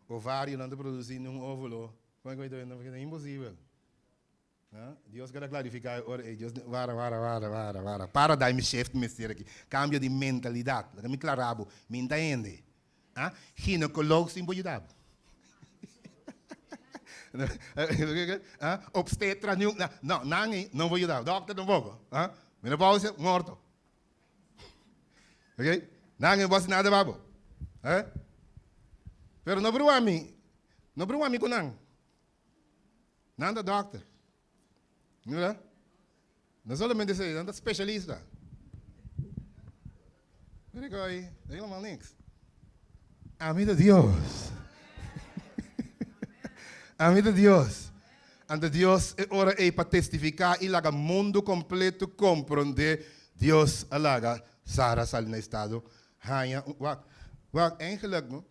Ovarionan ta produci un ovulo. Con e ta imposibel. Dios keda clarifica e ora ey. Dios wara wara wara wara wara. Paradigm shift mester aki. Cambio di mentalidad. Laga mi clara bo. Mi n'ta hende. Ginecoloog sin por yuda bo. Obstetra niun. No, nan ey no por yuda bo. Dokter tampoco. Menopausia, morto. Ok? Nan no hasi nada pa bo. Eh? Pero no brua mi. No brua mi ku nan. Nan ta dokter. Mira? No solamente esei, nan ta specialista. Mira koi, helemaal niks. Ami ta Dios. Ami ta Dios. Anto Dios e ora ei pa testifiká i laga mundu kompletu komprondé Dios a laga Sara sali na estado haña un wak wak eigenlijk no.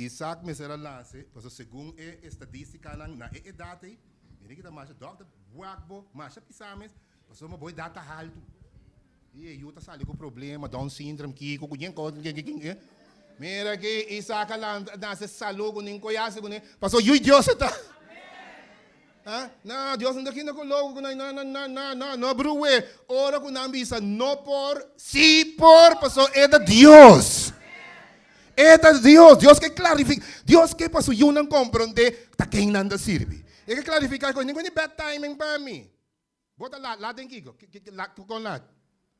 Isaac mester a nase, pasobra segun e estadístikanan na e edat ei, mira ki ta masha dòkter wak bo, masha pisá mes, pasobra bo edat ta haltu. I e yu ta sali ku problema, Down syndrome, kiko, ku yen kos, ken, ken, ken. Mira ki Isaac a lanta, nase salú ku nin koyase kuné, pasobra yu Dios e ta. Ha? No, Dios no ta kinda ku loko ku nan, no, no, no, no, no, no bruwe. Ora ku nan bisa no por, sí por, pasobra e ta Dios. E ta Dios. Dios ke klarifika. Dios ke pa su yunan komprondé ta ken nan ta sirbi. E ke klarifika ku ningun di bad timing pa mi. Bo ta laat, laat den kiko? Laat, kon laat?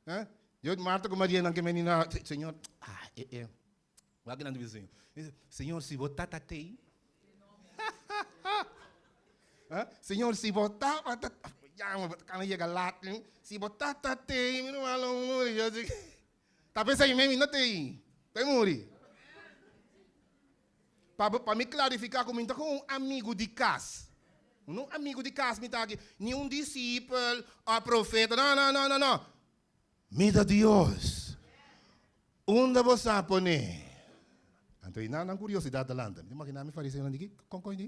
Ha? Yo, Marta ku Maria nan ke meni na, Señor, ah, e, e. Wak nan ta bisa Señor. Señor, si bo tata tei. Ha? Señor, si bo tabata, ya, bo ta kana yega laat. Si bo tata tei, mi no a lo muri. Yo di, ta pensei mi no tei, ta muri. Pa, pa mi klarifiká ku mi no ta ku un amigu di kas. No un amigu di kas mi ta aki, ni un disipel òf profeta. No, no, no, no, no. Mi ta Dios. Unda bo sa pone? Anto i nan nan kuriosidat ta lanta. Mi ta imaginá mi fariseonan di ki, kon kon di?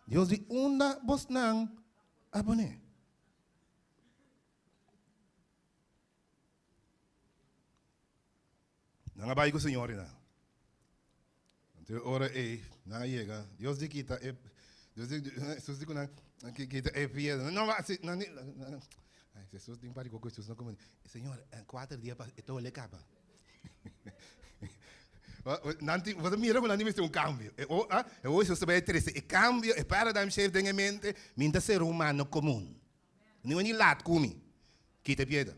Dios di unda bosnan a pone? Nan a bai ku Señor i nan. Anto e ora ei nan a yega, Dios di kita e, Dios di, Jesus di ku nan, kita e piedra. No, si, nan di, ay, Jesus tin par di koko, Jesus no komo, Señor, kuater dia pas, e ta hole kaba. Nan tin, bo ta mira ku nan tin mester un kambio. E o, ah, e ora Jesus ta bai trese e kambio, e paradigm shift den e mente, mi ta ser humano komun. Niun di lat ku mi. Kita e piedra.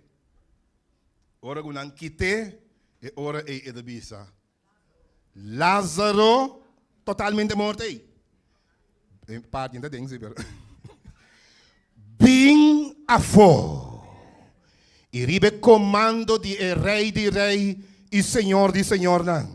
Ora ku nan kit'é, e ora ei e ta bisa, Lázaro totalmente morto ei. E parti ta den si, pero bin afó. I riba e komando di e Rei di rei i Señor di señornan,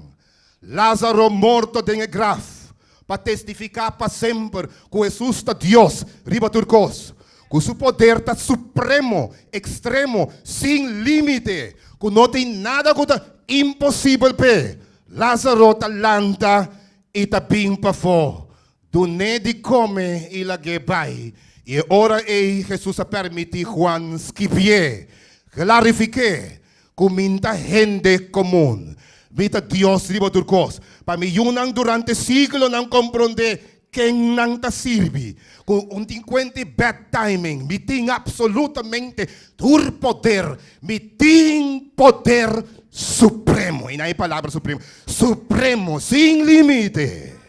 Lázaro morto den e graf, pa testifiká pa semper ku Hesus ta Dios riba tur kos, ku su poder ta supremo, ekstremo, sin límite, ku no tin nada ku ta imposibel p'e. Lázaro ta lanta i ta bin pafó. Dun'é di kome i lag'é bai. I e ora ei Hesus a permití Juan skibié, klarifik'é ku mi n'ta hende komun. Mi ta Dios riba tur kos. Pa mi yunan durante siglonan komprondé ken nan ta sirbi. Ku un tin kuenta i bad timing, mi tin apsolutamente tur poder. Mi tin poder supremo. I nan e palabra supremo. Supremo, sin límite.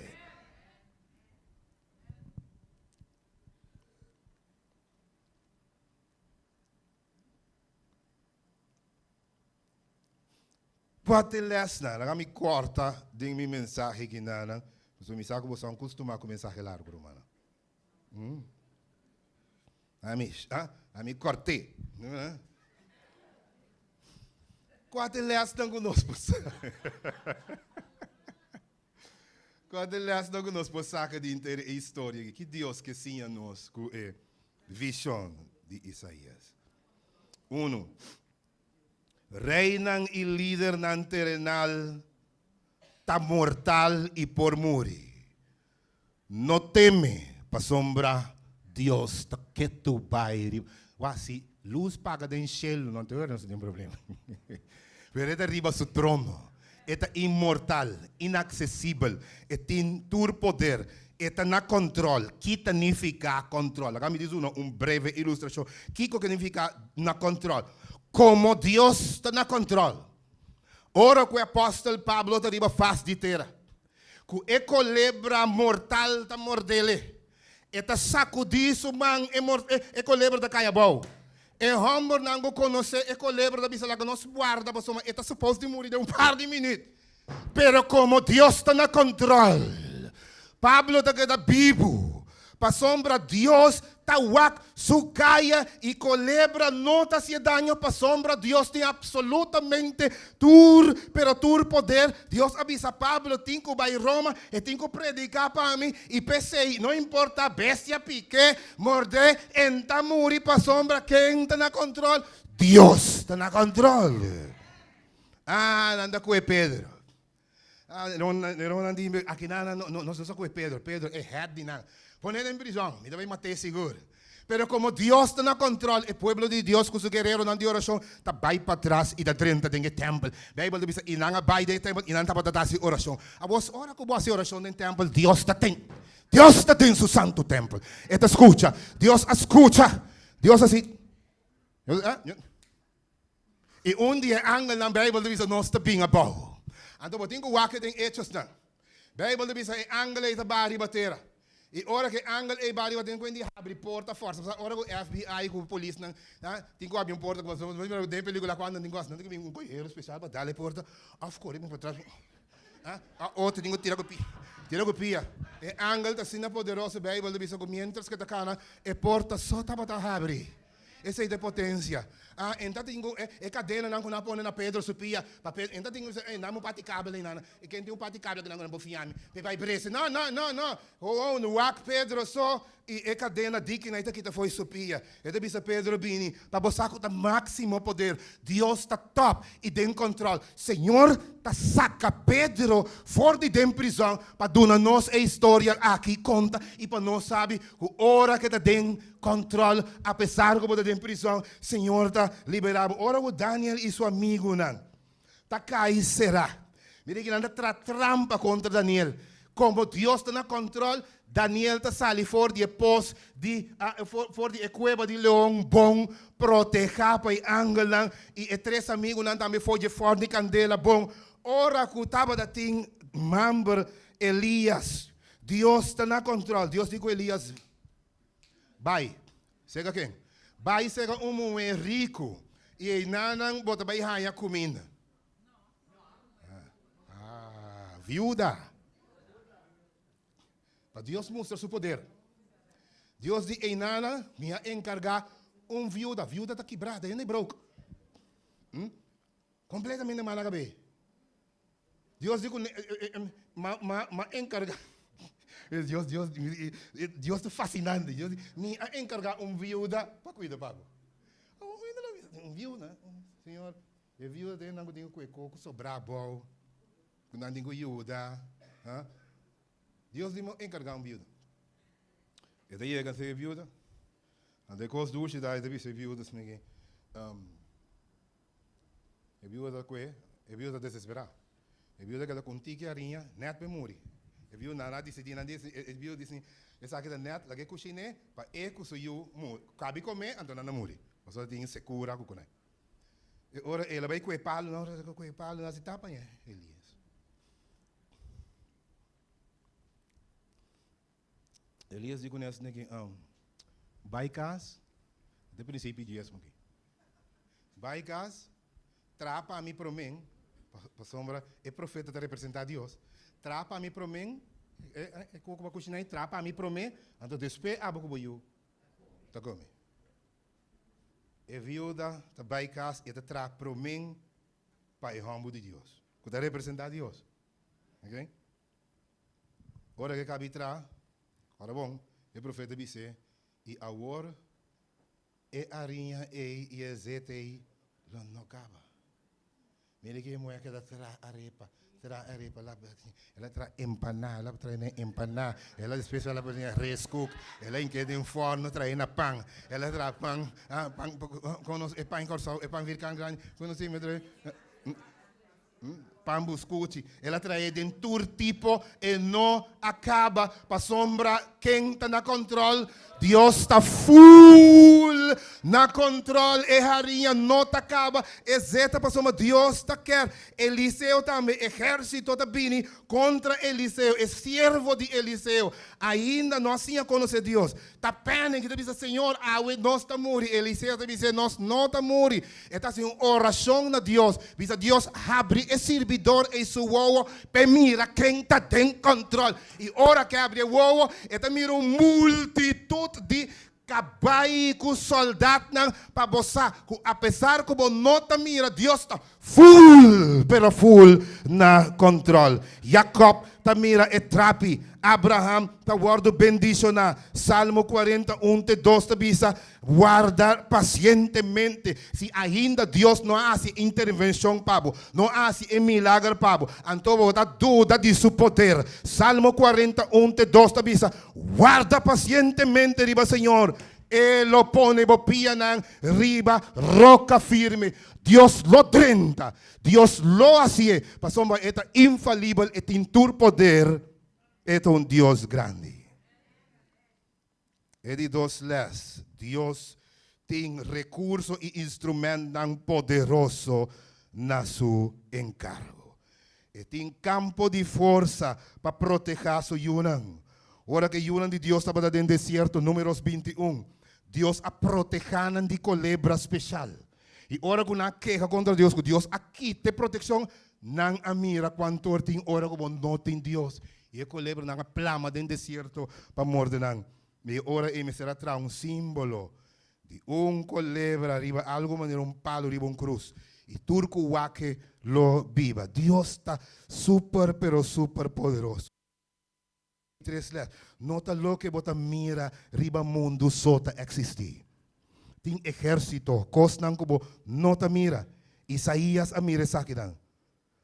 Kua ta e lèsnan? Laga mi kòrta den mi mensahe kinanan, pasobra mi sa ku bo sa un kustumá ku mensahe largu, rumannan. Ami, ah, ami kòrt'é. Kua ta e lèsnan ku nos por sa? Kua ta e lèsnan ku nos por saka di henter e historia aki? Ki Dios ke siña nos ku e vishon di Isaías? Unu, Reinan i lidernan terenal ta mortal i por muri. No teme, pasobra Dios ta ketu bai riba. Wak, si lus paga den shelu, no te nos tin problema. Pero e ta riba su trono. E ta inmortal, inaksesibel, e tin tur poder, e ta na kòntròl. Ki ta nifiká kòntròl? Laga mi duna un breve ilustrashon. Kiko ke nifiká na kòntròl? Komo Dios ta na kòntròl. Ora ku e apòstel Pablo ta riba fas di tera, ku e kolebra mortal ta mordele, E ta sakudí su man, e mor, e, e kolebra ta kai abou. E hòmbernan ku konosé e kolebra ta bisa, Laga nos warda pasobra e ta supos di muri den un par di minüt. Pero komo Dios ta na kòntròl, Pablo ta keda bibu, pasobra Dios ta wak su kaya i kolebra no ta hasié daño pasobra Dios tin apsolutamente tur, pero tur poder. Dios a bisa Pablo tin ku bai Roma, e tin ku prediká pa mi, i p'esei no importá bestia pik'é, mord'é, en ta muri pasobra ken ta na kontrol? Dios ta na kontrol. Ah, nan ta kue Pedro. Neronan di, Aki nan nos no sa ku e Pedro. Pedro e head di nan. Pon'é den prizòn, mi ta bai mat'é sigur. Pero komo Dios ta na kòntròl, e pueblo di Dios ku su guereronan di orashon ta bai patras i ta drenta den e tèmpel. Beibel ta bisa, I nan a bai den e tèmpel i nan tabata ta hasi orashon. Abos, ora ku bo hasi orashon den tèmpel, Dios ta ten. Dios ta den su santu tèmpel. E ta skucha. Dios a skucha. Dios a si. I un di e angelnan, Beibel ta bisa, nos ta bin abou. Anto bo tin ku wak den Hechosnan. Beibel ta bisa e angel ei ta baha riba tera. I ora ku e angel ei baha riba tera, tin ku hende habri porta forsa. Pasobra ora ku FBI ku polisnan tin ku habri un porta, den pelikula ku nan tin ku hasi, nan tin ku bin un koyero spesial pa dal e porta òf kore bin patras. A otro tin ku tira ku pia. Tira ku pia. E angel ta asina poderoso, Beibel ta bisa ku miéntras ku e ta kana, e porta so tabata habri. Esei ta e potensia. Ah, en ta tin ku e kadenanan ku nan a pone na Pedro su pia, pa Pedro, en ta tin ku bisa, ey, nan un parti kabel ei nan, e ken tin un parti kabel ku nan ku nan por fiña mi, p'e bai brese. No, no, no, no! Gewoon wak Pedro so i e kadena diki nan e ta kita fo'i su pia. E ta bisa Pedro bini, pa bo sa ku ta máksimo poder. Dios ta tòp i den kòntròl. Señor ta saka Pedro for di den prizòn pa duna nos e historia aki konta i pa nos sabi ku ora ku e ta den Control, apesar cu bo ta den prison, Señor ta libera bo. Ora cu Daniel y su amigunan ta cay cera, mira ki nan ta tra trampa contra Daniel. Como Dios ta na control, Daniel ta sali for di e pos di, for di e cueba di leon bon proteha pa e angelnan y e tres amigunan tambe for dje forn di candela bon. Ora cu tabata tin mamber Elias, Dios ta na control. Dios di cu Elias. Bai, sega ken? Bai sega un muhé riku, i einanan bo ta bai haña kuminda. Ah, viuda. Pa Dios mustra su poder. Dios di einanan mi a enkargá un viuda. Viuda ta kibrá, ta hende broke. Hm? Completamente mala cabe. Dios di cu ma ma ma encarga Dios Dios Dios ta fascinante. Dios di mi a encarga un viuda pa cuida pa bo. Un viuda, Señor, e viuda ta nan cu tin cu e coco sobra abou, cu nan tin cu yuda. Dios di mi a encarga un viuda. E ta yega si e viuda. Anto e cos dushi ta e ta bisa e viuda esaki, E biuda ta kue, e biuda ta desesperá. E biuda keda ku un tiki hariña nèt pa e muri. E biuda nan a disidí, nan disi, e biuda disi, esaki ta nèt, laga e kushin'é pa e ku su yu muri. Kabi komé, anto nan a muri. Pasobra tin sekura ku kuné. E ora el a bai kue palu, nan ora kue palu, nan a si tapa ña Elias. Elias di kuné asina ki, Bai kas, te prinsipio di dies aki. Bai kas, traha pa mi promé, pasobra e profeta ta representá Dios, traha pa mi promé, e ku bo a kushiná ei, traha pa mi promé, anto despues abo ku bo yu ta kome. E viuda ta bai kas i e ta traha promé pa e hòmber di Dios, ku ta representá Dios. Okay? Ora ke kabi tra, ora bon, e profeta bis'é, I awor e ariña ei i e zeta ei lo no kaba. Mira ke e muhé a keda tra arepa, tra arepa, el a el a tra empaná, el a trae na empaná, el a despues el a pone reskuk, el a hink'é den fòrno trae na pan, el a traha pan, pan, konos e pan Kòrsou, e pan virkan grandi, konos e Pan buskuchi. El a trae den tur tipo, e no a kaba, pasobra ken ta na kòntròl? Dios ta ful na kòntròl. E hariña no ta kaba, e zeta, pasobra Dios ta kèr. Eliseo tambe, ehérsito ta bini kontra Eliseo, e siervo di Eliseo ainda no a siña konosé Dios. Ta panic, e ta bisa, Señor, awe nos ta muri. Eliseo ta bis'é, Nos no ta muri. E ta hasi un orashon na Dios, bisa, Dios, habri e sirbidor ei su wowo p'e mira ken ta den kòntròl. I ora ku e habri e wowo, e ta mira un multitut di kabai ku sòldatnan. Pa bo sa ku apesar ku bo no ta mira, Dios ta ful, pero ful na kòntròl. Jakòb. ta mira e trapi. Abraham ta wòrdu bendishoná. Salmo 41 te 2 ta bisa, Warda pasientemente. Si ainda Dios no a hasi intervenshon pa bo, no a hasi e milager pa bo, anto bo ta duda di su poder. Salmo 41 te 2 ta bisa, Warda pasientemente riba Señor, E lo pone bo pianan riba roka firme. Dios lo drenta. Dios lo hasié, pasobra E ta infalibel, E tin tur poder, E ta un Dios grandi. E di dos lès, Dios tin rekurso i instrumentnan poderoso na su enkargo. E tin kampo di forsa pa protehá su yunan. Ora ku e yunan di Dios tabata den desierto, Números 21, Dios a protehá nan di kolebra speshal. I ora ku nan a keha kontra Dios ku Dios a kita e protekshon, nan a mira kuantor tin ora ku bo no tin Dios. I e kolebranan a plama den desierto pa morde nan. I e ora ei mester a traha un símbolo di un kolebra riba algu manera un palu riba un krus. I tur ku wak e lo biba. Dios ta super pero super poderoso. Tres les, No ta loke bo ta mira riba mundu so ta eksistí. Tin ehérsito, kosnan ku bo no ta mira. Isaías a mira esakinan.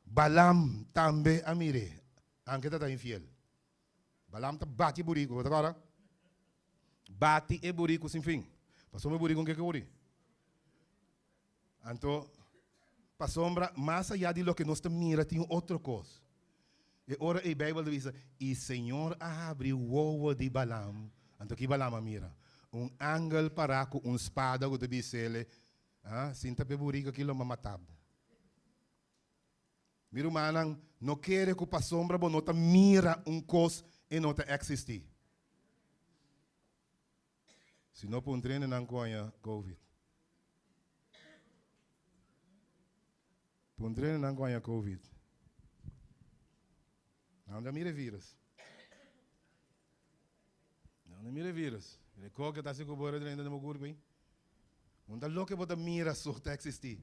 Balaam tambe a mir'é, anke ta ta infiel. Balaam ta bati e buriku, bo ta kòrda? Bati e buriku sin fin. Pasobra e buriku no ke kuri. Anto, pasobra mas ayá di loke nos ta mira tin un otro kos. E ora ei Beibel ta bisa, I Señor a habri wowo di Balaam. Anto ki Balaam a mira? Un angel pará ku un spada ku ta bis'el, Ah, sinta p'e buriku aki lo mi a mata bo. Mi rumannan, no kere ku pasobra bo no ta mira un kos e no ta eksistí. Si no pun trene nan ku haña covid. Pun trene nan ku haña covid. Nan ta mira e virus. Nan ta mira e virus. E koke ta hasi ku bo drenta den bo kurpo ei. No ta loke bo ta mira so ta eksistí.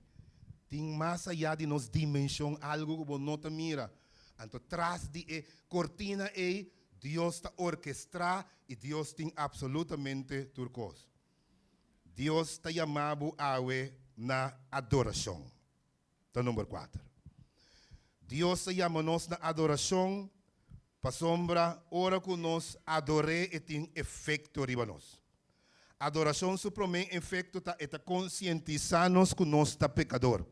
Tin mas ayá di nos dimenshon algu ku bo no ta mira. Anto tras di e kortina ei Dios ta orkestrá i Dios tin apsolutamente tur kos. Dios ta yama bo awe na adorashon. Ta number kuater. Dios ta yama nos na adorashon pasobra ora ku nos ador'é e tin efekto riba nos. Adorashon su promé efekto ta e ta konsientisá nos ku nos ta pekador.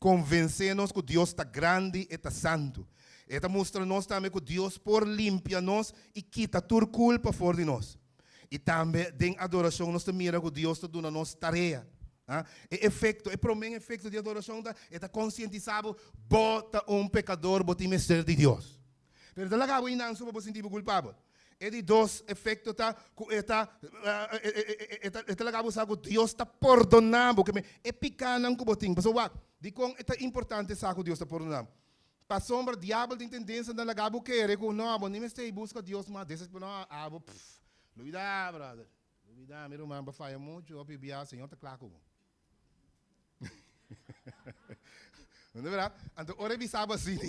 Konvensé nos ku Dios ta grandi, e ta santu. E ta mustra nos tambe ku Dios por limpia nos i kita tur kulpa for di nos. I tambe den adorashon nos ta mira ku Dios ta duna nos tarea. E efekto, e promé efekto di adorashon ta e ta konsientisá bo, bo ta un pekador, bo tin mester di Dios. Pero ta laga bo einan so pa bo sinti bo kulpabel. E di dos efekto ta ku e ta e ta laga bo sa ku Dios ta pordoná bo. Ke e pikánan ku bo tin. Pasobra wak, dikon e ta importante sa ku Dios ta pordoná bo? Pasobra diabel tin tendensia na laga bo kere ku no, bo ni mester ei buska Dios mas. Desesperá, no, abo pff, lubidá brother, lubidá mi ruman, bo faya muchu, hopi bia, Señor ta kla ku bo. No ta berdad? Anto ora e bisa bo asina,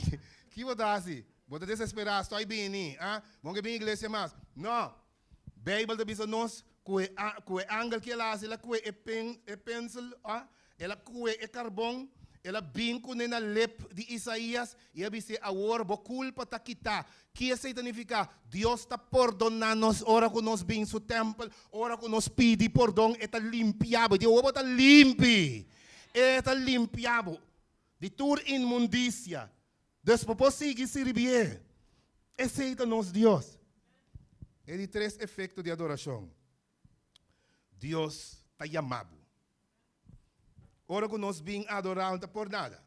ki bo ta hasi? Bo ta desesperá, stoi bini, ah, bo no ke bin iglesia mas. No! Beibel ta bisa nos ku e ku e angel ki el a hasi, el a kue e pen e pensel, ah, el a kue e karbon, el a bin kuné na lep di Isaías i a bis'é, Awor bo kulpa ta kitá. Ki esei ta nifiká? Dios ta pordoná nos ora ku nos bin su tèmpel, ora ku nos pidi pordon, e ta limpia bo. E di, Awor bo ta limpi. E ta limpia bo di tur inmundisia. Dus bo por sigui sirbié. Esei ta nos Dios. E di tres efekto di adorashon, Dios ta yama bo. Ora ku nos bin adorá no ta por nada.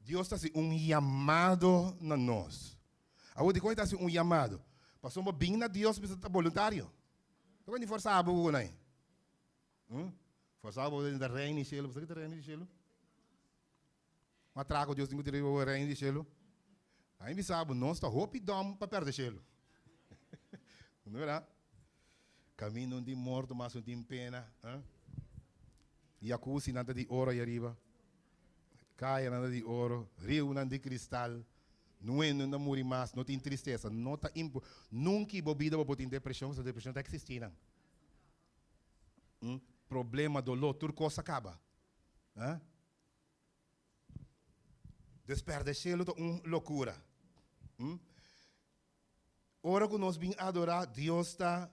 Dios ta hasi un yamado na nos. Awor dikon e ta hasi un yamado? Pasobra bo bin na Dios mester ta boluntario. No por ni forsa bo ku nan. Hm? Forsa bo den reino di shelu. Bo sa ki ta reino di shelu? Un atraco Dios tin ku tira riba bo reino di shelu. A mi bisa bo, nos ta hopi dòm pa pèrdè shelu. No bèrdat? Kaminda un tin morto mas un tin pena. Jacuzzi nan ta di oro ahí ariba. Kaya nan ta di oro. Riunan di kristal. Nue no ta muri mas, no tin tristesa, no ta impo, nunca bo bida bo por tin depresion, pasobra depresion ta existi nan. Problema, dolor, tur cos a caba. Ah? Dus perde cielo ta un locura. Ora cu nos bin adora, Dios ta,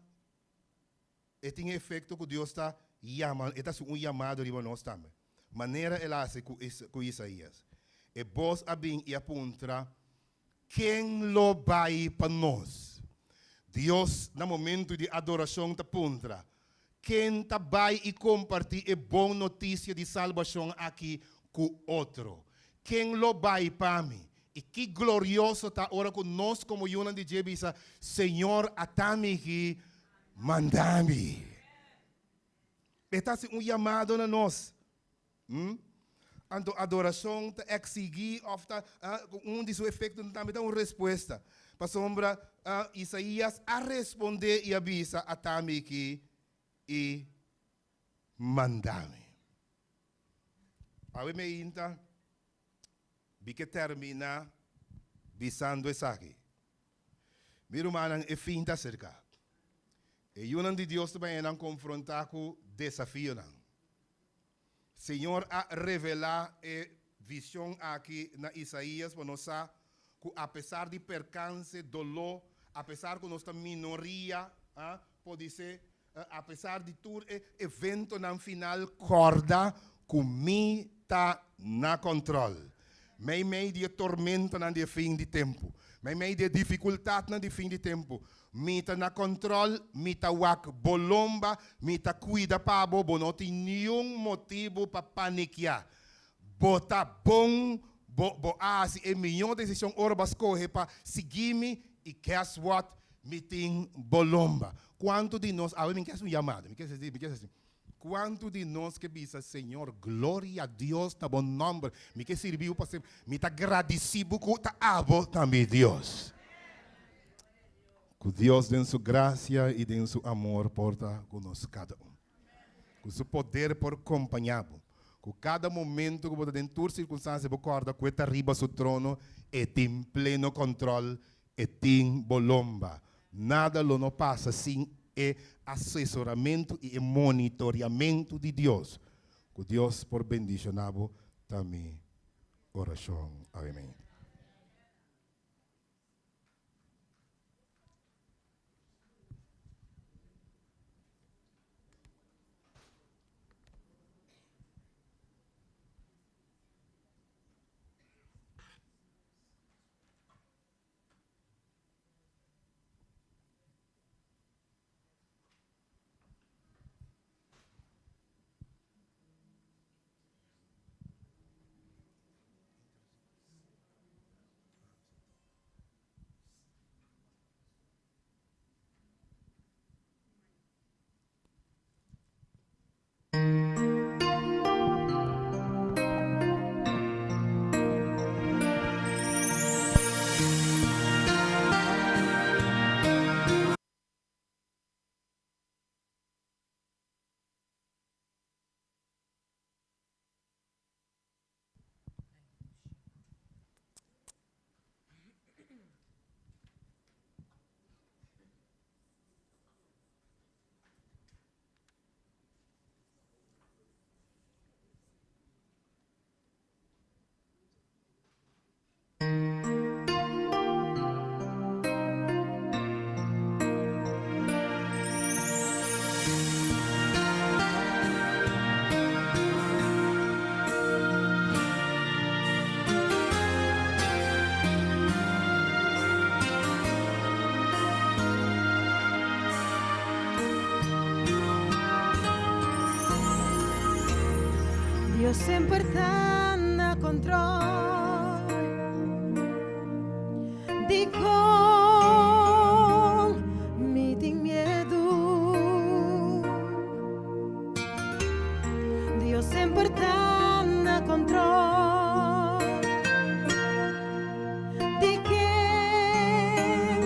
e tin e efecto cu Dios ta yama, e ta haci un yamado riba nos tambe. Manera el a haci cu Isaías. E bos a bin y a puntra, Ken lo bai pa nos? Dios na momento di adoracion ta puntra, Ken ta bai y comparti e bon noticia di salbacion aki cu otro? Ken lo bai pa mi? I ki glorioso ta ora ku nos komo yunan di dje bisa, Señor, ata mi aki, manda mi. E ta hasi un yamado na nos. Hm? Anto adorashon ta eksigí òf ta, un di su efektonan tambe ta un respuesta. Pasobra Isaías a respondé i a bisa, Ata mi aki i manda mi. Awe meinta Mi ke terminá bisando esaki, Mi rumannan, e fin ta aserká. E yunan di Dios ta baña nan konfrontá ku desafionan. Señor a revelá e vishon aki na Isaías pa nos sa ku apesar di perkanse, doló, apesar ku nos ta minoria, podisé apesar di tur e eventonan final, kòrda ku mi ta na kòntròl. Meimei di e tormentanan di e fin di tempu, meimei di e difikultatnan di fin di tempu, mi ta na kòntròl, mi ta wak bo lomba, mi ta kuida pa bo, bo no tin niun motibu pa panikiá. Bo ta bon, bo bo a hasi e mihó desishon ora bo a skohe pa sigui mi, i guess what? Mi tin bo lomba. Kuantu di nos, awe mi ke hasi un yamada, mi ke hasi, mi ke hasi. Kuantu di nos ke bisa, Señor, gloria a Dios na bo nòmber, mi ke sirbi bo pa semper, mi ta gradisí bo ku ta abo ta mi Dios. Ku Dios den su grasia i den su amor por ta ku nos kada un. Ku su poder por kompañá bo. Ku kada momento ku bo ta den tur sirkunstansia bo kòrda ku e ta riba su trono, e tin pleno kòntròl, e tin bo lomba. Nada lo no pasa sin e asesoramentu i e monitoriamentu di Dios. Ku Dios por bendishoná bo ta mi orashon. Amen. Dios semper ta na control. Dikon mi tin miedu? Dios semper ta na control. Di ken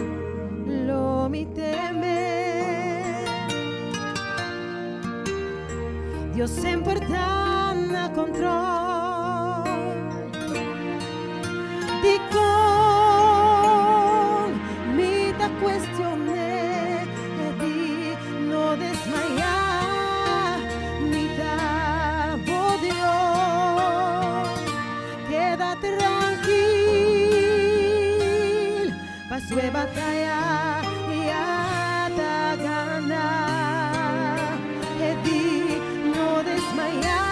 lo mi teme? Dios semper ta na control. Dikon? Keda trankil, paso e bataya ya ta ganá. E di, No desmayá,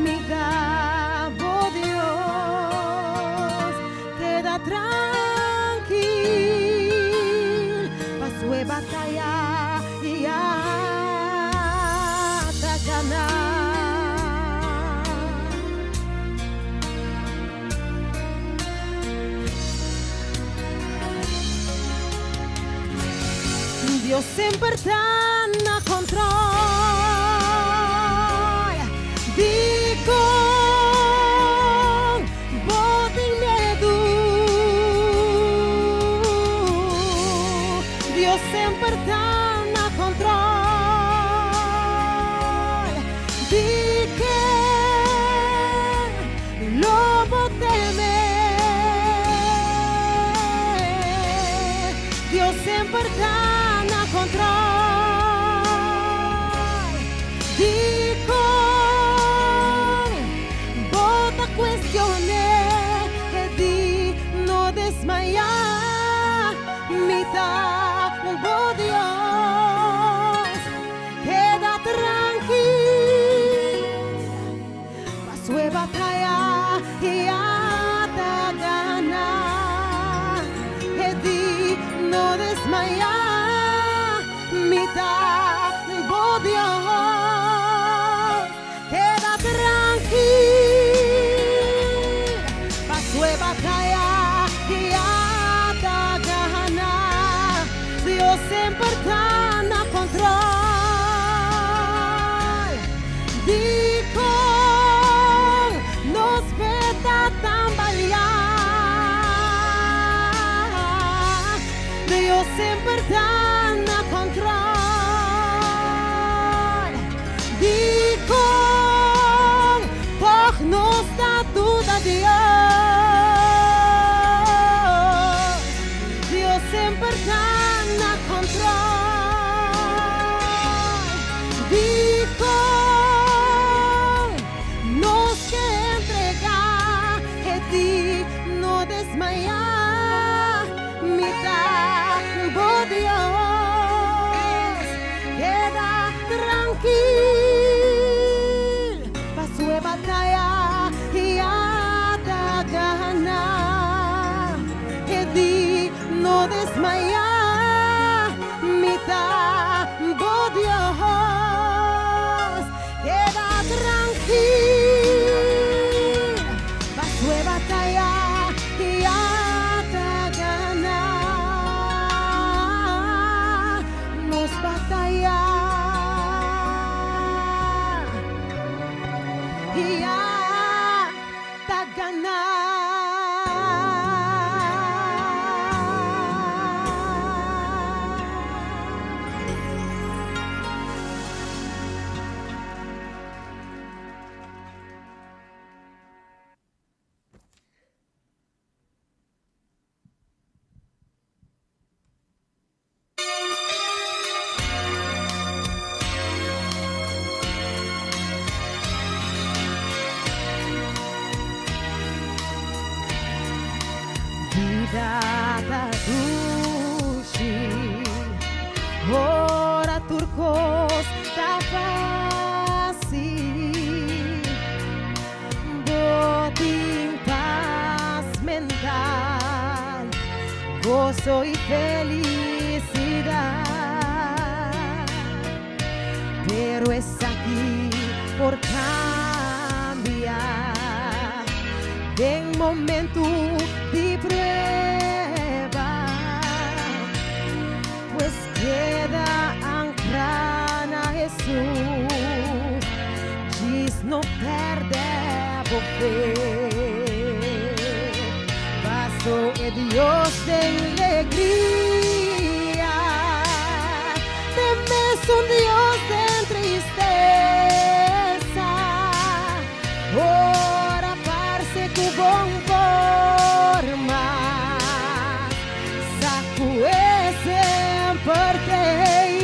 mi ta bo Dios. Keda trankil, paso e bataya ya ta ganá. Dios semper ta na control. Dikon bo tin miedu. Dios semper ta na control. Di ken lo bo teme. Dios semper ta na control. Dikon bo ta cuestion'é. E di, No desmayá, mi ta bo Dios. Keda trankil, paso e bataya ya ta ganá. E di, No desmayá, mi ta bo Dios. Keda trankil, paso e bataya ya ta ganá. Dios semper ta na control. Dikon nos fe ta tambaleá. Dios semper ta na control. Dikon toch nos ta duda Dios. Dios semper ta na control. Dikon nos ke entregá. E di, No desmayá, mi ta bo Dios. Keda trankil, paso e bataya ya ta ganá. E di, No desmayá, mi ta bo Dios. Keda trankil, paso e bataya ya ta ganá. Nos bataya ya ta ganá. Bida ta dushi, ora tur kos ta fásil. Bo tin pas mental, goso i felisidat. Pero esaki por kambia den momento di prueba. Pues keda ankrá na Hesus, djis no pèrdè bo fe. Paso e Dios di alegria, t'e mesun Dios di tristesa. Ora parse ku bo n' por mas, sa ku e semper t'ei.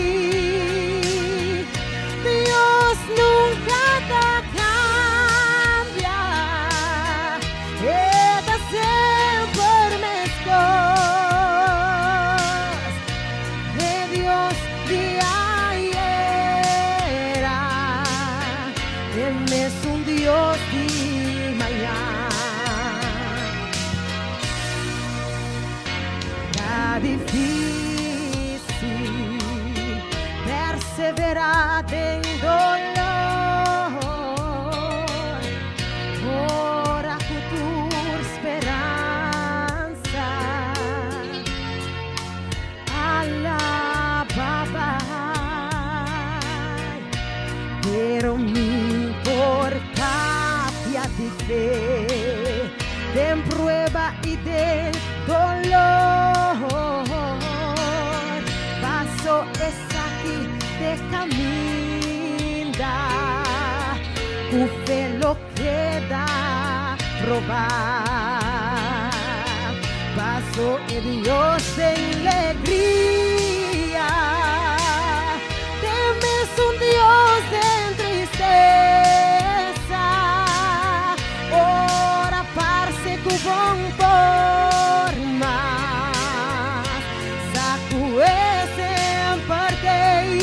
Dios nunka ta kambia. Den prueba i den dolor. Paso esaki t'e kaminda ku fe lo keda probá. Paso e Dios den legria, t'e mesun Dios den tristesa. Ora parse ku bon por mas, sa ku e semper t'ei.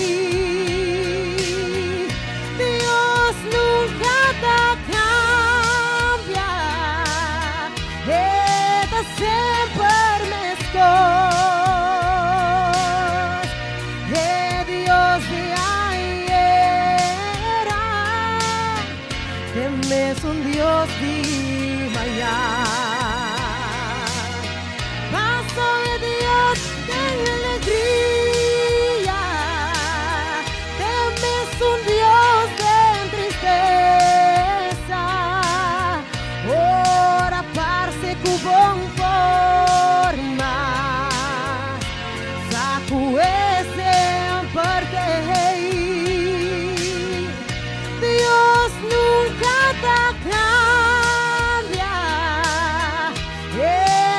Dios nunka ta kambia, e ta semper meskos. E Dios di ayera, t'e mesun Dios di mañan. Paso e Dios den alegria, t'e mesun Dios den tristesa. Ora parse ku bon por mas, sa ku e semper t'ei. Dios nunka ta kambia, e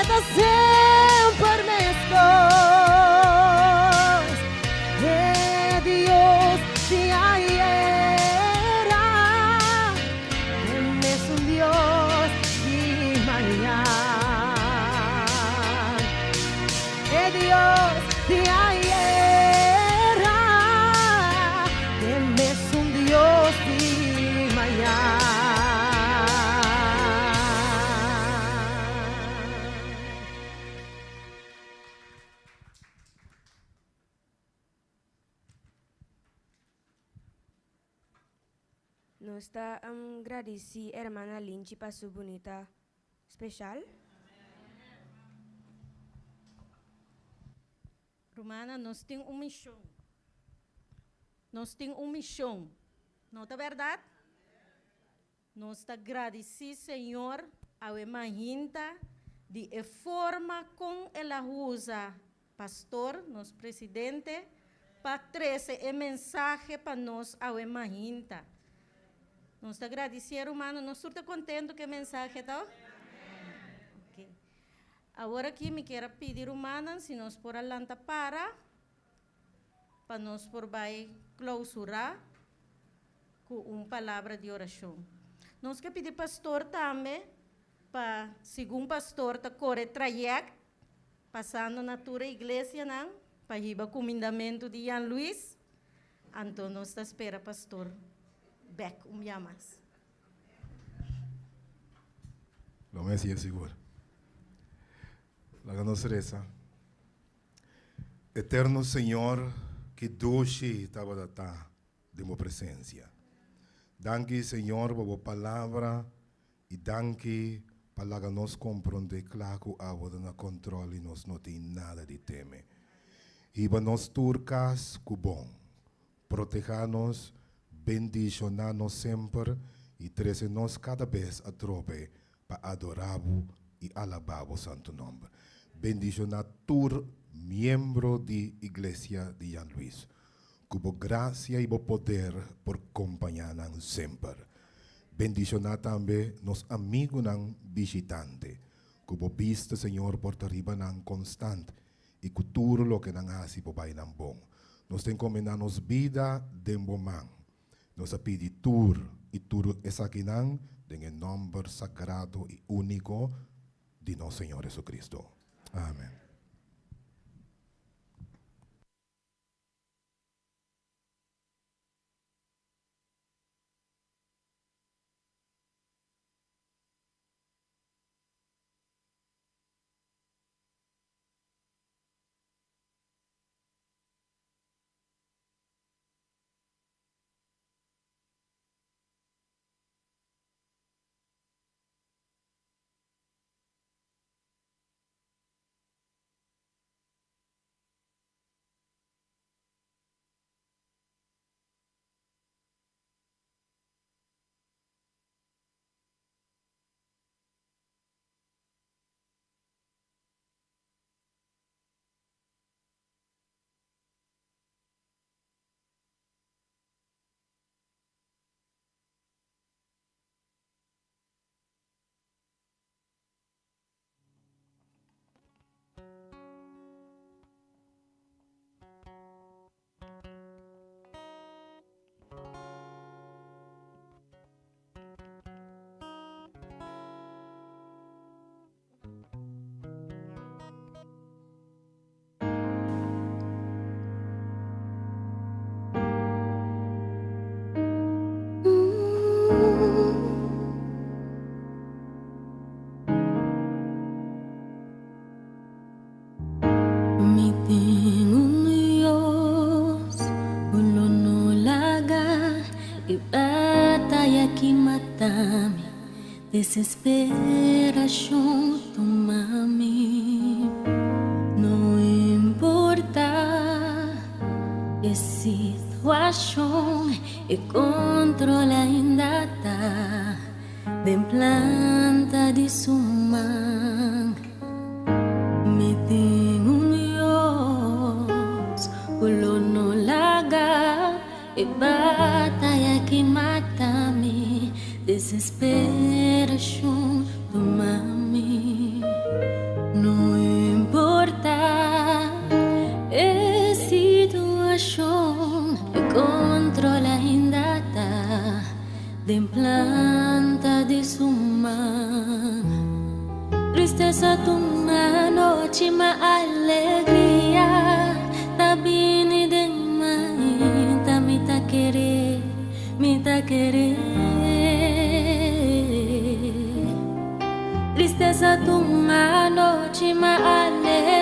ta semper meskos. E Dios di ayera, t'e mesun Dios di mañan. E Dios di ayera, t'e mesun Dios di mañan. Nos ta gradisí Hermana Linchi pa su bunita special. Rumannan, nos tin un mishon. Nos tin un mishon. No ta bèrdat? Nos ta gradisí Señor awe mahinta di e forma kon El a usa pastor, nos presidente, pa trese e mensahe pa nos awe mahinta. Nos ta gradisí, rumannan. Nos tur ta kontentu ku e mensahe, to? Ok. Awor aki mi kier a pidi rumannan si nos por a lanta para pa nos por bai klousurá ku un palabra di orashon. Nos ke pidi pastor tambe pa segun pastor ta kore trayèkt pasando na tur e iglesianan pa hiba kumindamentu di Jan Luis, anto nos ta spera pastor bèk un bia mas. Lo mes i e sigur. Laga nos resa. Eterno Señor, ki dushi tabata ta den bo presencia. Danki Señor pa bo palabra i danki pa laga nos comprende cla cu abo ta na control i nos no tin nada di teme. Hiba nos tur cas cu bon. Proteha nos, bendiciona nos semper i trece nos cada bes atrobe pa adora bo i alaba bo santo nomber. Bendiciona tur miembro di Iglesia di Jan Luis. Cu bo gracia i bo poder por compaña nan semper. Bendiciona tambe nos amigunan bishitante. Cu bo bista, Señor, por ta riba nan constant i ku tur loke nan hasi por bai nan bon. Nos ta enkomendá nos bida den bo man. Nos a pidi tur i tur esakinan den e nòmber sagrado i úniko di nos Señor Jesucristo. Amen. Desesperacion tuma mi. No importa e situacion, e control ainda ta den planta di su man. Mi tin un Dios, cu lo no laga e bataya aki mata mi. Desesperacion tuma mi. No importa e situacion, e control ainda ta den planta di su man. Tristesa ta un anochi, ma alegria ta bini den mainta. Mi ta kere, mi ta kere. Tristesa ta un anochi, ma alegria.